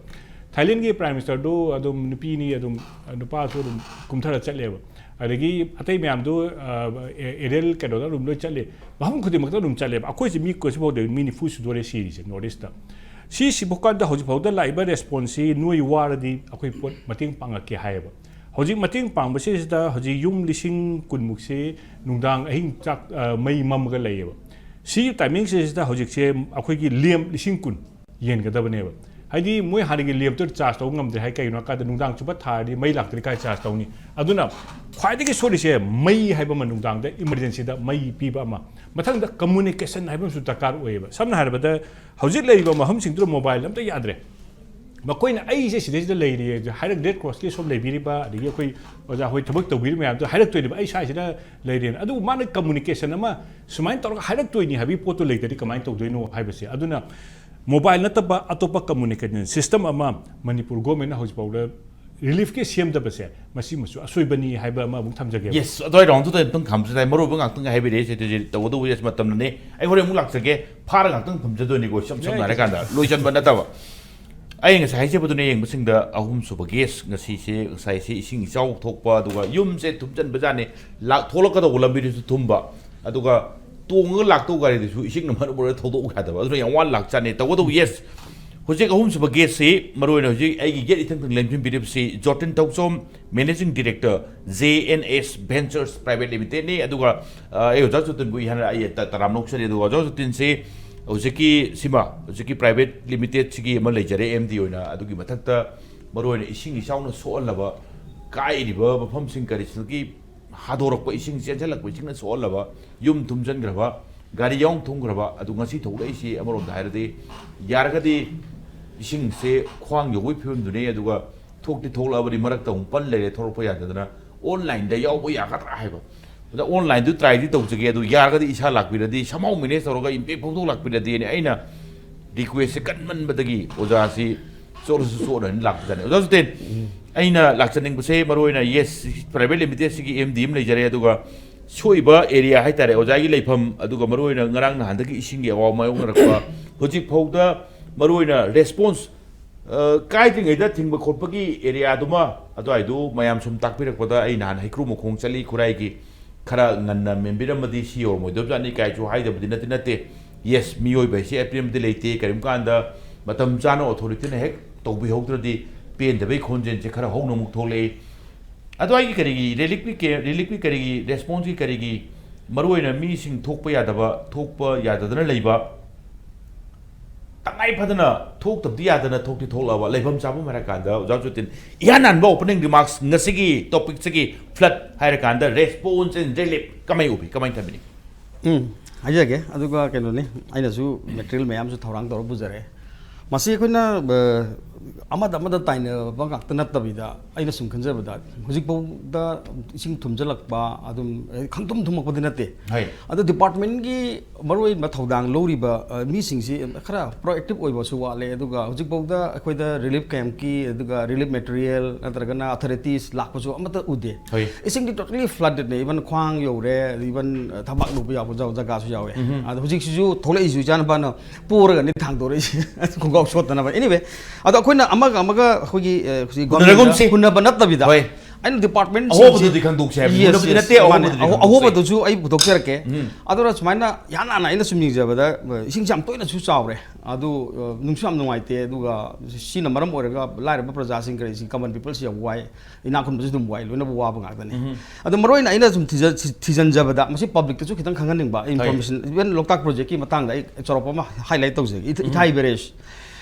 ꯊꯥꯏꯂꯦꯟꯒꯤ ꯄ꯭ꯔꯥꯏꯝ ꯃꯤꯅꯤꯁꯇꯔꯗꯨ ꯑꯗꯨꯝ ꯅꯨꯄꯤꯅꯤ, ꯑꯗꯨꯝ ꯅꯨꯄꯥꯁꯨ ꯑꯗꯨꯝ ꯀꯨꯝꯊꯔ ꯆꯠꯂꯦꯕ꯫ ꯑꯗꯒꯤ ꯑꯇꯩ ꯃꯌꯥꯝꯗꯨ, ꯑ, ꯑꯦ-, ꯑꯦꯔꯤꯌꯦꯜ ꯀꯩꯅꯣꯗ ꯑꯗꯨꯝ ꯂꯣꯏ ꯆꯠꯂꯦ, ꯃꯐꯝ ꯈꯨꯗꯤꯡꯃꯛꯇ ꯑꯗꯨꯝ ꯆꯠꯂꯦꯕ꯫ ꯑꯩꯈꯣꯏꯁꯤ ꯃꯤ ꯀꯣꯏꯁꯤꯐꯥꯎꯗ ꯃꯤ ꯅꯤꯐꯨ ꯁꯨꯗꯣꯔꯦ ꯁꯤꯔꯤꯁꯦ ꯅꯣꯔꯠ ꯏꯁꯇ꯫ ꯁꯤ ꯁꯤꯐꯥꯎ ꯀꯥꯟꯗ ꯍꯧꯖꯤꯛꯐꯥꯎꯗ ꯂꯥꯛꯏꯕ ꯔꯦꯁꯄꯣꯟꯁꯁꯤ ꯅꯣꯏ ꯋꯥꯔꯗꯤ ꯑꯩꯈꯣꯏ ꯄꯣꯠ ꯃꯇꯦꯡ ꯄꯥꯡꯉꯛꯀꯦ ꯍꯥꯏꯌꯦꯕ꯫ ꯍꯧꯖꯤꯛ ꯃꯇꯦꯡ ꯄꯥꯡꯕꯁꯤꯗ ꯍꯧꯖꯤꯛ ꯌꯨꯝ ꯂꯤꯁꯤꯡ ꯀꯨꯟꯃꯨꯛꯁꯤ ꯅꯨꯡꯗꯥꯡ ꯑꯍꯤꯡ ꯆꯥꯛ, ꯑ, ꯃꯩ ꯃꯝꯃꯒ ꯂꯩꯌꯦꯕ꯫ ꯁꯤ ꯇꯥꯏꯃꯤꯡꯁꯤꯗ ꯍꯧꯖꯤꯛꯁꯦ ꯑꯩꯈꯣꯏꯒꯤ ꯂꯦꯝ ꯂꯤꯁꯤꯡ ꯀꯨꯟ ꯌꯦꯟꯒꯗꯕꯅꯦꯕ꯫ ꯍꯥꯏꯗꯤ ꯃꯣꯏ ꯍꯥꯟꯅꯒꯤ ꯂꯦꯝꯞꯇꯨ ꯆꯥꯔꯖ ꯇꯧꯕ ꯉꯝꯗ꯭ꯔꯦ ꯍꯥꯏ꯫ ꯀꯩꯒꯤꯅꯣ ꯍꯥꯏ ꯀꯥꯟꯗ ꯅꯨꯡꯗꯥꯡ ꯆꯨꯞꯄ ꯊꯥꯔꯗꯤ ꯃꯩ ꯂꯥꯛꯇ꯭ꯔꯗꯤ ꯀꯥꯏ ꯆꯥꯔꯖ ꯇꯧꯅꯤ? ꯑꯗꯨꯅ ꯈ꯭ꯋꯥꯏꯗꯒꯤ ꯁꯣꯏꯔꯤꯁꯦ ꯃꯩ ꯍꯥꯏꯕ ꯑꯃ, ꯅꯨꯡꯗꯥꯡꯗ ꯏꯃꯔꯖꯦꯟꯁꯤꯗ ꯃꯩ ꯄꯤꯕ ꯑꯃ, ꯃꯊꯪꯗ ꯀꯝꯃꯨꯅꯤꯀꯦꯁꯟ ꯍꯥꯏꯕ ꯑꯃꯁꯨ ꯗꯔꯀꯥꯔ ꯑꯣꯏꯌꯦꯕ꯫ ꯁꯝꯅ ꯍꯥꯏꯔꯕꯗ ꯍꯧꯖꯤꯛ ꯂꯩꯔꯤꯕ ꯃꯐꯝꯁꯤꯡꯗꯨꯗ ꯃꯣꯕꯥꯏꯜ ꯑꯝꯇ ꯌꯥꯗ꯭ꯔꯦ꯫ ꯃꯈꯣꯏꯅ "ꯑꯩꯁꯦ ꯁꯤꯗꯩꯁꯤꯗ ꯂꯩꯔꯦ" ꯍꯥꯏꯔꯒ, ꯔꯦꯗ ꯀ꯭ꯔꯣꯁꯀꯤ ꯁꯣꯝ ꯂꯩꯕꯤꯔꯤꯕ, ꯑꯗꯒꯤ ꯑꯩꯈꯣꯏ ꯑꯣꯖꯥ ꯍꯣꯏ ꯊꯕꯛ ꯇꯧꯕꯤꯔꯤꯕ ꯃꯌꯥꯝꯗꯣ ꯍꯥꯏꯔꯛꯇꯣꯏꯅꯦꯕ, "ꯑꯩ ꯁ꯭ꯋꯥꯏꯁꯤꯗ ꯂꯩꯔꯦꯅ"꯫ ꯑꯗꯨꯕꯨ ꯃꯥꯅ ꯀꯝꯃꯨꯅꯤꯀꯦꯁꯟ ꯑꯃ ꯁꯨꯃꯥꯏꯅ ꯇꯧꯔꯒ ꯍꯥꯏꯔꯛꯇꯣꯏꯅꯤ ꯍꯥꯏꯕꯒꯤ ꯄꯣꯠꯇꯣ ꯂꯩꯇ꯭ꯔꯗꯤ ꯀꯃꯥꯏꯅ ꯇꯧꯗꯣꯏꯅꯣ ꯍꯥꯏꯕꯁꯦ꯫ ꯑꯗꯨꯅ ꯃꯣꯕꯥꯏꯜ ꯅꯠꯇꯕ ꯑꯇꯣꯞꯄ ꯀꯝꯃꯨꯅꯤꯀꯦꯁꯟ ꯁꯤꯁꯇꯦꯝ ꯑꯃ ꯃꯅꯤꯄꯨꯔ ꯒꯣꯔꯃꯦꯟꯅ ꯍꯧꯖꯤꯛꯐꯥꯎꯗ ꯔꯤꯂꯤꯐꯀꯤ ꯁꯦꯝꯗꯕꯁꯦ ꯃꯁꯤꯃꯁꯨ ꯑꯁꯣꯏꯕꯅꯤ ꯍꯥꯏꯕ ꯑꯃ ꯑꯃꯨꯛ ꯊꯝꯖꯒꯦꯕ꯫ ꯌꯦꯁ, ꯑꯗꯨꯋꯥꯏ ꯔꯥꯎꯟꯗꯨꯗ ꯑꯃꯨꯛꯇꯪ ꯊꯝꯖꯗꯥꯏ, ꯃꯔꯨ ꯑꯣꯏꯕ ꯉꯥꯛꯇꯪ ꯍꯥꯏꯕꯤꯔꯛꯑꯦ꯫ ꯁꯦ ꯇꯧꯒꯗꯧꯕ ꯌꯦꯁ ꯃꯇꯝꯅꯅꯦ꯫ ꯑꯩ ꯍꯣꯔꯦꯟ ꯑꯃꯨꯛ ꯂꯥꯛꯆꯒꯦ, ꯐꯥꯔ ꯉꯥꯛꯇꯪ ꯊꯝꯖꯗꯣꯏꯅꯤꯀꯣ, ꯏꯁꯝ ꯁꯝꯅ ꯍꯥꯏꯔꯀꯥꯟꯗ ꯂꯣꯏꯁꯤꯟꯕ ꯅꯠꯇꯕ꯫ ꯑꯩ ꯉꯁꯥꯏ ꯍꯥꯏꯖꯕꯗꯨꯅ ꯌꯦꯡꯕꯁꯤꯡꯗ ꯑꯍꯨꯝꯁꯨꯕ ꯒꯦꯁ ꯉꯁꯤꯁꯦ, ꯉꯁꯥꯏꯁꯦ ꯏꯁꯤꯡ ꯏꯆꯥꯎ ꯊꯣꯛꯄ, ꯑꯗꯨꯒ ꯌꯨꯝꯁꯦ ꯊꯨꯝꯖꯤꯟꯕꯖꯥꯠꯅꯤ, ꯂꯥꯛ ꯊꯣꯛꯂꯛꯀꯗꯧꯕ ꯂꯝꯕꯤꯗꯨꯁꯨ ꯊꯨꯝꯕ, ꯑꯗꯨꯒ ꯇꯣꯡꯉꯒ ꯂꯥꯛꯇꯧ ꯒꯥꯔꯤꯗꯨꯁꯨ ꯏꯁꯤꯡꯅ ꯃꯔꯝ ꯑꯣꯏꯔꯒ ꯊꯧꯗꯣꯛꯎ ꯌꯥꯗꯕ, ꯑꯗꯨꯅ ꯌꯥꯝ ꯋꯥꯅ ꯂꯥꯛꯆꯥꯠꯅꯤ꯫ ꯇꯧꯕꯇꯕꯨ, ꯌꯦꯁ, ꯍꯧꯖꯤꯛ ꯑꯍꯨꯝꯁꯨꯕ ꯒꯦꯠꯁꯤ, ꯃꯔꯨꯑꯣꯏꯅ ꯍꯧꯖꯤꯛ ꯑꯩꯒꯤ ꯒꯦꯠ ꯏꯊꯪ ꯊꯪ ꯂꯦꯝꯖꯤꯟꯕꯤꯔꯤꯕꯁꯤ Jorton Thouchom, managing director, J N S ventures private ꯂꯤꯃꯤꯇꯦꯗꯅꯤ꯫ ꯑꯗꯨꯒ, ꯑ, ꯑꯩ ꯑꯣꯖꯥ ꯖꯣꯔꯇꯟꯕꯨ ꯏꯍꯥꯟ ꯑꯩ ꯇ-, ꯇꯔꯥꯝꯅ ꯑꯣꯛꯆꯔꯤ꯫ ꯑꯗꯨꯒ ꯑꯣꯖꯥ ꯖꯣꯔꯇꯟꯁꯤ ꯍꯧꯖꯤꯛꯀꯤ ꯁꯤꯃ, ꯍꯧꯖꯤꯛꯀꯤ ꯄ꯭ꯔꯥꯏꯚꯦꯠ ꯂꯤꯃꯤꯇꯦꯗꯁꯤꯒꯤ ꯑꯃ ꯂꯩꯖꯔꯦ, ꯑꯦꯝ ꯗꯤ ꯑꯣꯏꯅ꯫ ꯑꯗꯨꯒꯤ ꯃꯊꯛꯇ ꯃꯔꯨꯑꯣꯏꯅ ꯏꯁꯤꯡ ꯏꯆꯥꯎꯅ ꯁꯣꯛꯍꯜꯂꯕ, ꯀꯥꯏꯔꯤꯕ ꯃꯐꯝꯁꯤꯡ, ꯀꯔꯤꯁꯤꯡꯒꯤ ꯍꯥꯗꯣꯔꯛꯄ ꯏꯁꯤꯡ ꯆꯦꯟꯁꯤꯜꯂꯛꯄ ꯏꯁꯤꯡꯅ ꯁꯣꯛꯍꯜꯂꯕ, ꯌꯨꯝ ꯊꯨꯝꯖꯤꯟꯈ꯭ꯔꯕ, ꯒꯥꯔꯤ ꯌꯥꯎꯅ ꯊꯨꯝꯈ꯭ꯔꯕ, ꯑꯗꯨ ꯉꯁꯤ ꯊꯣꯛꯂꯛꯏꯁꯤ ꯑꯃꯔꯣꯝꯗ ꯍꯥꯏꯔꯗꯤ ꯌꯥꯔꯒꯗꯤ ꯏꯁꯤꯡꯁꯦ ꯈ꯭ꯋꯥꯡ ꯌꯧꯕꯒꯤ ꯐꯤꯕꯝꯗꯨꯅꯤ꯫ ꯑꯗꯨꯒ ꯊꯣꯛꯇꯤ ꯊꯣꯛꯂꯛꯑꯕꯅꯤ, ꯃꯔꯛꯇ ꯑꯃꯨꯛ ꯄꯟ ꯂꯩꯔꯦ, ꯊꯣꯛꯂꯛꯄ ꯌꯥꯗꯗꯅ꯫ ꯑꯣꯟꯂꯥꯏꯟꯗ ꯌꯥꯎꯕ ꯌꯥꯒꯗ꯭ꯔꯥ ꯍꯥꯏꯕ꯫ ꯑꯗ ꯑꯣꯟꯂꯥꯏꯟꯗꯨ ꯇ꯭ꯔꯥꯏꯗꯤ ꯇꯧꯖꯒꯦ, ꯑꯗꯨ ꯌꯥꯔꯒꯗꯤ ꯏꯁꯥ ꯂꯥꯛꯄꯤꯔꯗꯤ, somehow manage ꯇꯧꯔꯒ ꯏꯝꯄꯦꯛ ꯐꯥꯎꯗꯣꯛ ꯂꯥꯛꯄꯤꯔꯗꯤꯅ ꯑꯩꯅ ꯔꯤꯀ꯭ꯋꯦꯁꯁꯦ ꯀꯟꯃꯟꯕꯗꯒꯤ ꯑꯣꯖꯥꯁꯤ ꯆꯣꯠꯂꯁꯨ ꯆꯣꯠꯂꯅ ꯂꯥꯛꯄꯖꯥꯠꯅꯤ꯫ ꯑꯣꯖꯥ ꯖꯤꯇꯦꯟ, ꯎꯝ꯫ ꯑꯩꯅ ꯂꯥꯛꯆꯅꯤꯡꯕꯁꯦ ꯃꯔꯨꯑꯣꯏꯅ, ꯌꯦꯁ, ꯄ꯭ꯔꯥꯏꯚꯦꯠ ꯂꯤꯃꯤꯇꯦꯗꯁꯤꯒꯤ ꯑꯦꯝ ꯗꯤ ꯑꯃ ꯂꯩꯖꯔꯦ, ꯑꯗꯨꯒ ꯁꯣꯛꯏꯕ ꯑꯦꯔꯤꯌꯥ ꯍꯥꯏꯇꯥꯔꯦ, ꯑꯣꯖꯥꯒꯤ ꯂꯩꯐꯝ, ꯑꯗꯨꯒ ꯃꯔꯨꯑꯣꯏꯅ ꯉꯔꯥꯡ ꯅꯍꯥꯟꯗꯒꯤ ꯏꯁꯤꯡꯒꯤ ꯑꯋꯥꯕ ꯃꯥꯌꯣꯛꯅꯔꯛꯄ, ꯍꯧꯖꯤꯛ ꯐꯥꯎꯗ ꯃꯔꯨꯑꯣꯏꯅ ꯔꯦꯁꯄꯣꯟꯁ, ꯑ, ꯀꯥꯏꯗ꯭ꯔꯤꯉꯩꯗ ꯊꯤꯡꯕ ꯈꯣꯠꯄꯒꯤ ꯑꯦꯔꯤꯌꯥꯗꯨꯃ, ꯑꯗꯨꯋꯥꯏꯗꯨ ꯃꯌꯥꯝ ꯁꯨꯝ ꯇꯥꯛꯄꯤꯔꯛꯄꯗ, ꯑꯩ ꯅꯍꯥꯟ ꯍꯩꯀ꯭ꯔꯨ ꯃꯈꯣꯡ ꯆꯠꯂꯤ, ꯈꯨꯔꯥꯏꯒꯤ, ꯈꯔ ꯉꯟꯅ ꯃꯦꯟꯕꯤꯔꯝꯃꯗꯤ ꯁꯤ ꯌꯧꯔꯝꯃꯣꯏꯗꯕꯖꯥꯠꯅꯤ ꯀꯥꯏꯁꯨ ꯍꯥꯏꯗꯕꯗꯤ ꯅꯠꯇꯦ ꯅꯠꯇꯦ꯫ ꯌꯦꯁ, ꯃꯤꯑꯣꯏꯕ ꯍꯥꯏꯁꯦ ꯑꯄꯦꯟꯕꯗꯤ ꯂꯩꯇꯦ, ꯀꯔꯤꯒꯨꯝꯕ ꯀꯥꯟꯗ ꯃꯇꯝ ꯆꯥꯅ ꯑꯣꯊꯣꯔꯤꯇꯤꯅ ꯍꯦꯛ ꯇꯧꯕꯤꯍꯧꯗ꯭ꯔꯗꯤ ꯄꯦꯟꯗꯕꯒꯤ ꯈꯣꯟꯖꯦꯜꯁꯦ ꯈꯔ ꯍꯧꯅ ꯑꯃꯨꯛ ꯊꯣꯛꯂꯛꯏ꯫ ꯑꯗꯨꯋꯥꯏꯒꯤ ꯀꯔꯤꯒꯤ ꯔꯤꯂꯤꯐꯀꯤ ꯀꯦ-, ꯔꯤꯂꯤꯐꯀꯤ ꯀꯔꯤꯒꯤ ꯔꯦꯁꯄꯣꯟꯁꯀꯤ ꯀꯔꯤꯒꯤ, ꯃꯔꯨꯑꯣꯏꯅ ꯃꯤꯁꯤꯡ ꯊꯣꯛꯄ ꯌꯥꯗꯕ, ꯊꯣꯛꯄ ꯌꯥꯗꯗꯅ ꯂꯩꯕ, ꯇꯉꯥꯏ ꯐꯗꯅ ꯊꯣꯛꯇꯕꯗꯤ ꯌꯥꯗꯅ ꯊꯣꯛꯇꯤ ꯊꯣꯛꯂꯛꯑꯕ, ꯂꯩꯐꯝ ꯆꯥꯐꯝ ꯍꯥꯏꯔ ꯀꯥꯟꯗ, ꯑꯣꯖꯥ ꯖꯣꯇꯤꯟ, ꯏꯍꯥꯟ ꯍꯥꯟꯕ ꯑꯣꯄꯅꯤꯡ ꯔꯤꯃꯥꯔꯛꯁ ꯉꯁꯤꯒꯤ ꯇꯣꯄꯤꯛꯁꯤꯒꯤ, ꯐ꯭ꯂꯠ ꯍꯥꯏꯔ ꯀꯥꯟꯗ response and relief ꯀꯃꯥꯏ ꯎꯕꯤ, ꯀꯃꯥꯏꯅ ꯊꯝꯕꯤꯅꯤ? ꯎꯝ, ꯍꯥꯏꯖꯒꯦ꯫ ꯑꯗꯨꯒ ꯀꯩꯅꯣꯅꯤ, ꯑꯩꯅꯁꯨ ꯃꯦꯇꯔꯤꯌꯦꯜ ꯃꯌꯥꯝꯁꯨ ꯊꯧꯔꯥꯡ ꯇꯧꯔ ꯄꯨꯖꯔꯛꯑꯦ꯫ ꯃꯁꯤ ꯑꯩꯈꯣꯏꯅ, ꯑ, ꯑꯃꯗ ꯑꯃꯗ ꯇꯥꯏꯅꯕ ꯉꯥꯛꯇ ꯅꯠꯇꯕꯤꯗ, ꯑꯩꯅ ꯁꯨꯝ ꯈꯟꯖꯕꯗ, ꯍꯧꯖꯤꯛꯐꯥꯎꯗ ꯏꯁꯤꯡ ꯊꯨꯝꯖꯤꯜꯂꯛꯄ, ꯑꯗꯨꯝ, ꯑꯦ, ꯈꯪꯊꯨꯝ ꯊꯨꯝꯃꯛꯄꯗꯤ ꯅꯠꯇꯦ꯫ ꯍꯣꯏ꯫ ꯑꯗꯣ ꯗꯤꯄꯥꯔꯠꯃꯦꯟꯒꯤ ꯃꯔꯨꯑꯣꯏꯕ ꯊꯧꯗꯥꯡ ꯂꯧꯔꯤꯕ, ꯑ, ꯃꯤꯁꯤꯡꯁꯤ ꯈꯔ ꯄ꯭ꯔꯣꯑꯦꯛꯇꯤꯚ ꯑꯣꯏꯕꯁꯨ ꯋꯥꯠꯂꯦ꯫ ꯑꯗꯨꯒ ꯍꯧꯖꯤꯛꯐꯥꯎꯗ ꯑꯩꯈꯣꯏꯗ ꯔꯤꯂꯤꯐ ꯀꯦꯝꯞꯀꯤ, ꯑꯗꯨꯒ ꯔꯤꯂꯤꯐ ꯃꯦꯇꯔꯤꯌꯦꯜ ꯅꯠꯇ꯭ꯔꯒꯅ ꯑꯣꯊꯣꯔꯤꯇꯤꯁ ꯂꯥꯛꯄꯁꯨ ꯑꯃꯠꯇ ꯎꯗꯦ꯫ ꯍꯣꯏ꯫ ꯏꯁꯤꯡꯗꯤ totally floodedꯅꯦ, even ꯈ꯭ꯋꯥꯡ ꯌꯧꯔꯦ, even, ꯑ, ꯊꯕꯥꯛ ꯂꯨꯕ ꯌꯥꯎꯕ ꯖ-, ꯖꯒꯥꯁꯨ ꯌꯥꯎꯋꯦ꯫ ꯎꯝꯍꯨꯝ꯫ ꯑꯗꯣ ꯍꯧꯖꯤꯛꯁꯤꯁꯨ ꯊꯣꯛꯂꯛꯏꯁꯨ ꯏꯆꯥꯅꯨꯄꯥꯅ ꯄꯣꯔꯒꯅꯤ ꯊꯥꯡꯗꯣꯔꯛꯏꯁꯦ, ꯈꯣꯡꯒ꯭ꯔꯥꯎ ꯁꯣꯠꯇꯅꯕ꯫ Anyway, ꯑꯗꯣ ꯑꯩꯈꯣꯏꯅ ꯑꯃꯒ ꯑꯃꯒ ꯑꯩꯈꯣꯏꯒꯤ, ꯑ, ꯍꯧꯖꯤꯛ ꯍꯨꯟꯅꯔꯒꯨꯝꯁꯤ꯫ ꯒꯣꯔꯃꯦꯟꯗ ꯍꯨꯟꯅꯕ ꯅꯠꯇꯕꯤꯗ, ꯍꯣꯏ꯫ ꯑꯩꯅ ꯗꯤꯄꯥꯔꯠꯃꯦꯟ ꯑꯍꯣꯕꯗꯨꯗꯤ ꯈꯪꯗꯣꯛꯁꯦ ꯍꯥꯏꯕꯅꯤ꯫ ꯍꯨꯟꯅꯕꯨꯗꯤ ꯅꯠꯇꯦ, ꯑꯍꯣꯕꯗꯨꯗꯤ ꯈꯪꯗꯣꯛꯁꯦ꯫ ꯑꯍꯣꯕꯗꯨꯁꯨ ꯑꯩ ꯄꯨꯊꯣꯛꯆꯔꯛꯀꯦ꯫ ꯎꯝ꯫ ꯑꯗꯨꯅ ꯁꯨꯃꯥꯏꯅ ꯏꯍꯥꯟ ꯍꯥꯟꯅ ꯑꯩꯅ ꯁꯨꯝ ꯌꯦꯡꯖꯕꯗ, ꯑ, ꯏꯁꯤꯡꯁꯦ ꯌꯥꯝ ꯇꯣꯏꯅꯁꯨ ꯆꯥꯎꯔꯦ꯫ ꯑꯗꯨ, ꯑ, ꯅꯨꯡꯁꯨ ꯌꯥꯝ ꯅꯨꯡꯉꯥꯏꯇꯦ꯫ ꯑꯗꯨꯒ ꯁꯤꯅ ꯃꯔꯝ ꯑꯣꯏꯔꯒ ꯂꯥꯏꯔꯕ ꯄ꯭ꯔꯖꯥꯁꯤꯡ, ꯀꯔꯤꯁꯤꯡ, ꯀꯃꯟ ꯄꯤꯄꯜꯁꯤ ꯌꯥꯝ ꯋꯥꯏ꯫ ꯏꯅꯥꯛ ꯈꯨꯟꯕꯁꯨ ꯑꯗꯨꯝ ꯋꯥꯏ, ꯂꯣꯏꯅꯕꯨ ꯋꯥꯕ ꯉꯥꯛꯇꯅꯤ꯫ ꯑꯗꯣ ꯃꯔꯨ ꯑꯣꯏꯅ ꯑꯩꯅ ꯁꯨꯝ ꯊꯤꯖ-, ꯊꯤꯖꯤꯟꯖꯕꯗ, ꯃꯁꯤ ꯄꯕ꯭ꯂꯤꯛꯇꯁꯨ ꯈꯤꯇꯪ ꯈꯪꯍꯟꯅꯤꯡꯕ ꯏꯟꯐꯣꯔꯃꯦꯁꯟ, ꯏꯚꯟ ꯂꯣꯛꯇꯥꯛ ꯄ꯭ꯔꯣꯖꯦꯛꯀꯤ ꯃꯇꯥꯡꯗ ꯑꯩ ꯆꯥꯎꯔꯥꯛꯄ ꯑꯃ ꯍꯥꯏꯂꯥꯏꯠ ꯇꯧꯖꯒꯦ꯫ ꯏꯊ-, ꯏꯊꯥꯏ ꯕꯦꯔꯦꯖ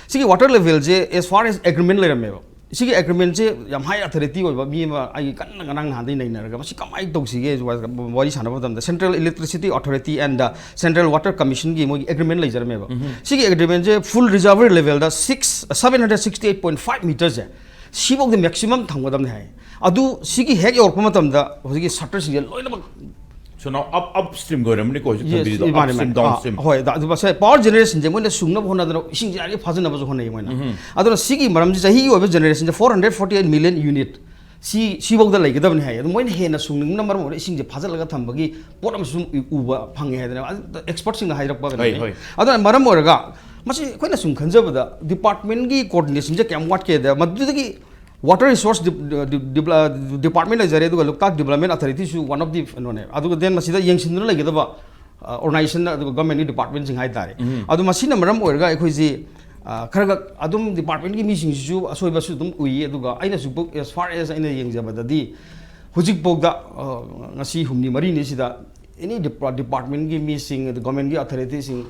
ꯁꯤꯒꯤ water ꯂꯦꯚꯦꯜꯁꯦ, as far as agreement ꯂꯩꯔꯝꯃꯦꯕ꯫ ꯁꯤꯒꯤ ꯑꯦꯒ꯭ꯔꯤꯃꯦꯟꯁꯦ ꯌꯥꯝ ꯍꯥꯏ ꯑꯣꯊꯣꯔꯤꯇꯤ ꯑꯣꯏꯕ ꯃꯤ ꯑꯃ ꯑꯩꯒꯤ ꯀꯟꯅ ꯉꯔꯥꯡ ꯅꯍꯥꯟꯗꯩ ꯅꯩꯅꯔꯒ, ꯃꯁꯤ ꯀꯃꯥꯏꯅ ꯇꯧꯁꯤꯒꯦ ꯋꯥꯔꯤ ꯁꯥꯟꯅꯕ ꯃꯇꯝꯗ, Central Electricity Authority and the Central Water Commissionꯒꯤ ꯃꯣꯏꯒꯤ ꯑꯦꯒ꯭ꯔꯤꯃꯦꯟ ꯂꯩꯖꯔꯝꯃꯦꯕ꯫ ꯁꯤꯒꯤ ꯑꯦꯒ꯭ꯔꯤꯃꯦꯟꯁꯦ full reservoir levelꯗ six, seven hundred sixty eight point five meterꯁꯦ, ꯁꯤꯐꯥꯎꯗ ꯃꯦꯛꯁꯤꯃꯝ ꯊꯝꯒꯗꯕꯅꯤ ꯍꯥꯏ꯫ ꯑꯗꯨ ꯁꯤꯒꯤ ꯍꯦꯛ ꯌꯧꯔꯛꯄ ꯃꯇꯝꯗ ꯍꯧꯖꯤꯛꯀꯤ ꯁꯇꯔꯁꯤꯡꯁꯦ ꯂꯣꯏꯅꯃꯛ So now up, upstreamꯒ ꯑꯣꯏꯔꯝꯅꯤꯀꯣ ꯍꯧꯖꯤꯛ Yes, ꯊꯝꯕꯤꯔꯤꯗꯣ, ꯃꯥꯅꯦ, upstream, ꯃꯥꯅꯦ꯫ downstream꯫ ꯑꯥ, ꯍꯣꯏ, ꯑꯗꯨ ꯃꯁꯦ ꯄꯋꯥꯔ ꯖꯦꯅꯦꯔꯦꯁꯟꯁꯦ ꯃꯣꯏꯅ ꯁꯨꯡꯅꯕ ꯍꯣꯠꯅꯗꯅ ꯏꯁꯤꯡꯁꯦ ꯌꯥꯔꯤꯈꯩ ꯐꯥꯖꯅꯕꯁꯨ ꯍꯣꯠꯅꯩ ꯃꯣꯏꯅ꯫ ꯑꯗꯨꯅ ꯁꯤꯒꯤ ꯃꯔꯝꯁꯦ ꯆꯍꯤꯒꯤ ꯑꯣꯏꯕ ꯖꯦꯅꯦꯔꯦꯁꯟꯁꯦ four hundred forty eight million unit ꯁꯤ, ꯁꯤꯐꯥꯎꯗ ꯂꯩꯒꯗꯕꯅꯤ ꯍꯥꯏ꯫ ꯑꯗꯨ ꯃꯣꯏꯅ ꯍꯦꯟꯅ ꯁꯨꯡꯅꯤꯡꯕꯅ ꯃꯔꯝ ꯑꯣꯏꯔꯒ ꯏꯁꯤꯡꯁꯦ ꯐꯥꯖꯤꯜꯂꯒ ꯊꯝꯕꯒꯤ ꯄꯣꯠ ꯑꯃꯁꯨ ꯁꯨꯝ ꯎ-, ꯎꯕ ꯐꯪꯉꯦ ꯍꯥꯏꯗꯅ ꯑꯦꯛꯁꯄꯔꯠꯁꯤꯡꯅ ꯍꯥꯏꯔꯛꯄ ꯀꯩꯅꯣꯅꯤ꯫ ꯍꯣꯏ꯫ ꯑꯗꯨꯅ ꯃꯔꯝ ꯑꯣꯏꯔꯒ ꯃꯁꯤ ꯑꯩꯈꯣꯏꯅ ꯁꯨꯝ ꯈꯟꯖꯕꯗ ꯗꯤꯄꯥꯔꯠꯃꯦꯟꯒꯤ ꯀꯣꯑꯣꯔꯗꯤꯅꯦꯁꯟꯁꯦ ꯀꯌꯥꯝ ꯋꯥꯠꯀꯦꯗ, ꯃꯗꯨꯗꯒꯤ ꯋꯥꯇꯔ ꯔꯤꯁꯣꯔꯁ ꯗꯤꯄꯥꯔꯠꯃꯦꯟ ꯂꯩꯖꯔꯦ, ꯑꯗꯨꯒ ꯂꯣꯛꯇꯥꯛ ꯗꯤꯕꯂꯞꯃꯦꯟ ꯑꯣꯊꯣꯔꯤꯇꯤꯁꯨ one of the ꯀꯩꯅꯣꯅꯦ꯫ ꯑꯗꯨꯒ ꯗꯦꯟ ꯃꯁꯤꯗ ꯌꯦꯡꯁꯤꯟꯗꯨꯅ ꯂꯩꯒꯗꯕ ꯑꯣꯔꯒꯅꯥꯏꯖꯦꯁꯟ ꯑꯗꯨꯒ ꯒꯚꯔꯟꯃꯦꯟꯠꯀꯤ ꯗꯤꯄꯥꯔꯠꯃꯦꯟꯁꯤꯡ ꯍꯥꯏꯇꯥꯔꯦ꯫ ꯑꯗꯨ ꯃꯁꯤꯅ ꯃꯔꯝ ꯑꯣꯏꯔꯒ ꯑꯩꯈꯣꯏꯁꯤ, ꯑ, ꯈꯔ ꯈꯔ ꯑꯗꯨꯝ ꯗꯤꯄꯥꯔꯠꯃꯦꯟꯠꯀꯤ ꯃꯤꯁꯤꯡꯁꯤꯁꯨ ꯑꯁꯣꯏꯕꯁꯨ ꯑꯗꯨꯝ ꯎꯏ꯫ ꯑꯗꯨꯒ ꯑꯩꯅꯁꯨ, as far as ꯑꯩꯅ ꯌꯦꯡꯖꯕꯗꯗꯤ, ꯍꯧꯖꯤꯛꯐꯥꯎꯗ, ꯑ, ꯉꯁꯤ ꯍꯨꯝꯅꯤ ꯃꯔꯤꯅꯤ ꯁꯤꯗ ꯑꯦꯅꯤ ꯗꯤꯄꯥꯔꯠꯃꯦꯟꯠꯀꯤ ꯃꯤꯁꯤꯡ, ꯑꯗ ꯒꯚꯔꯟꯃꯦꯟꯠꯀꯤ ꯑꯣꯊꯣꯔꯤꯇꯤꯁꯤꯡ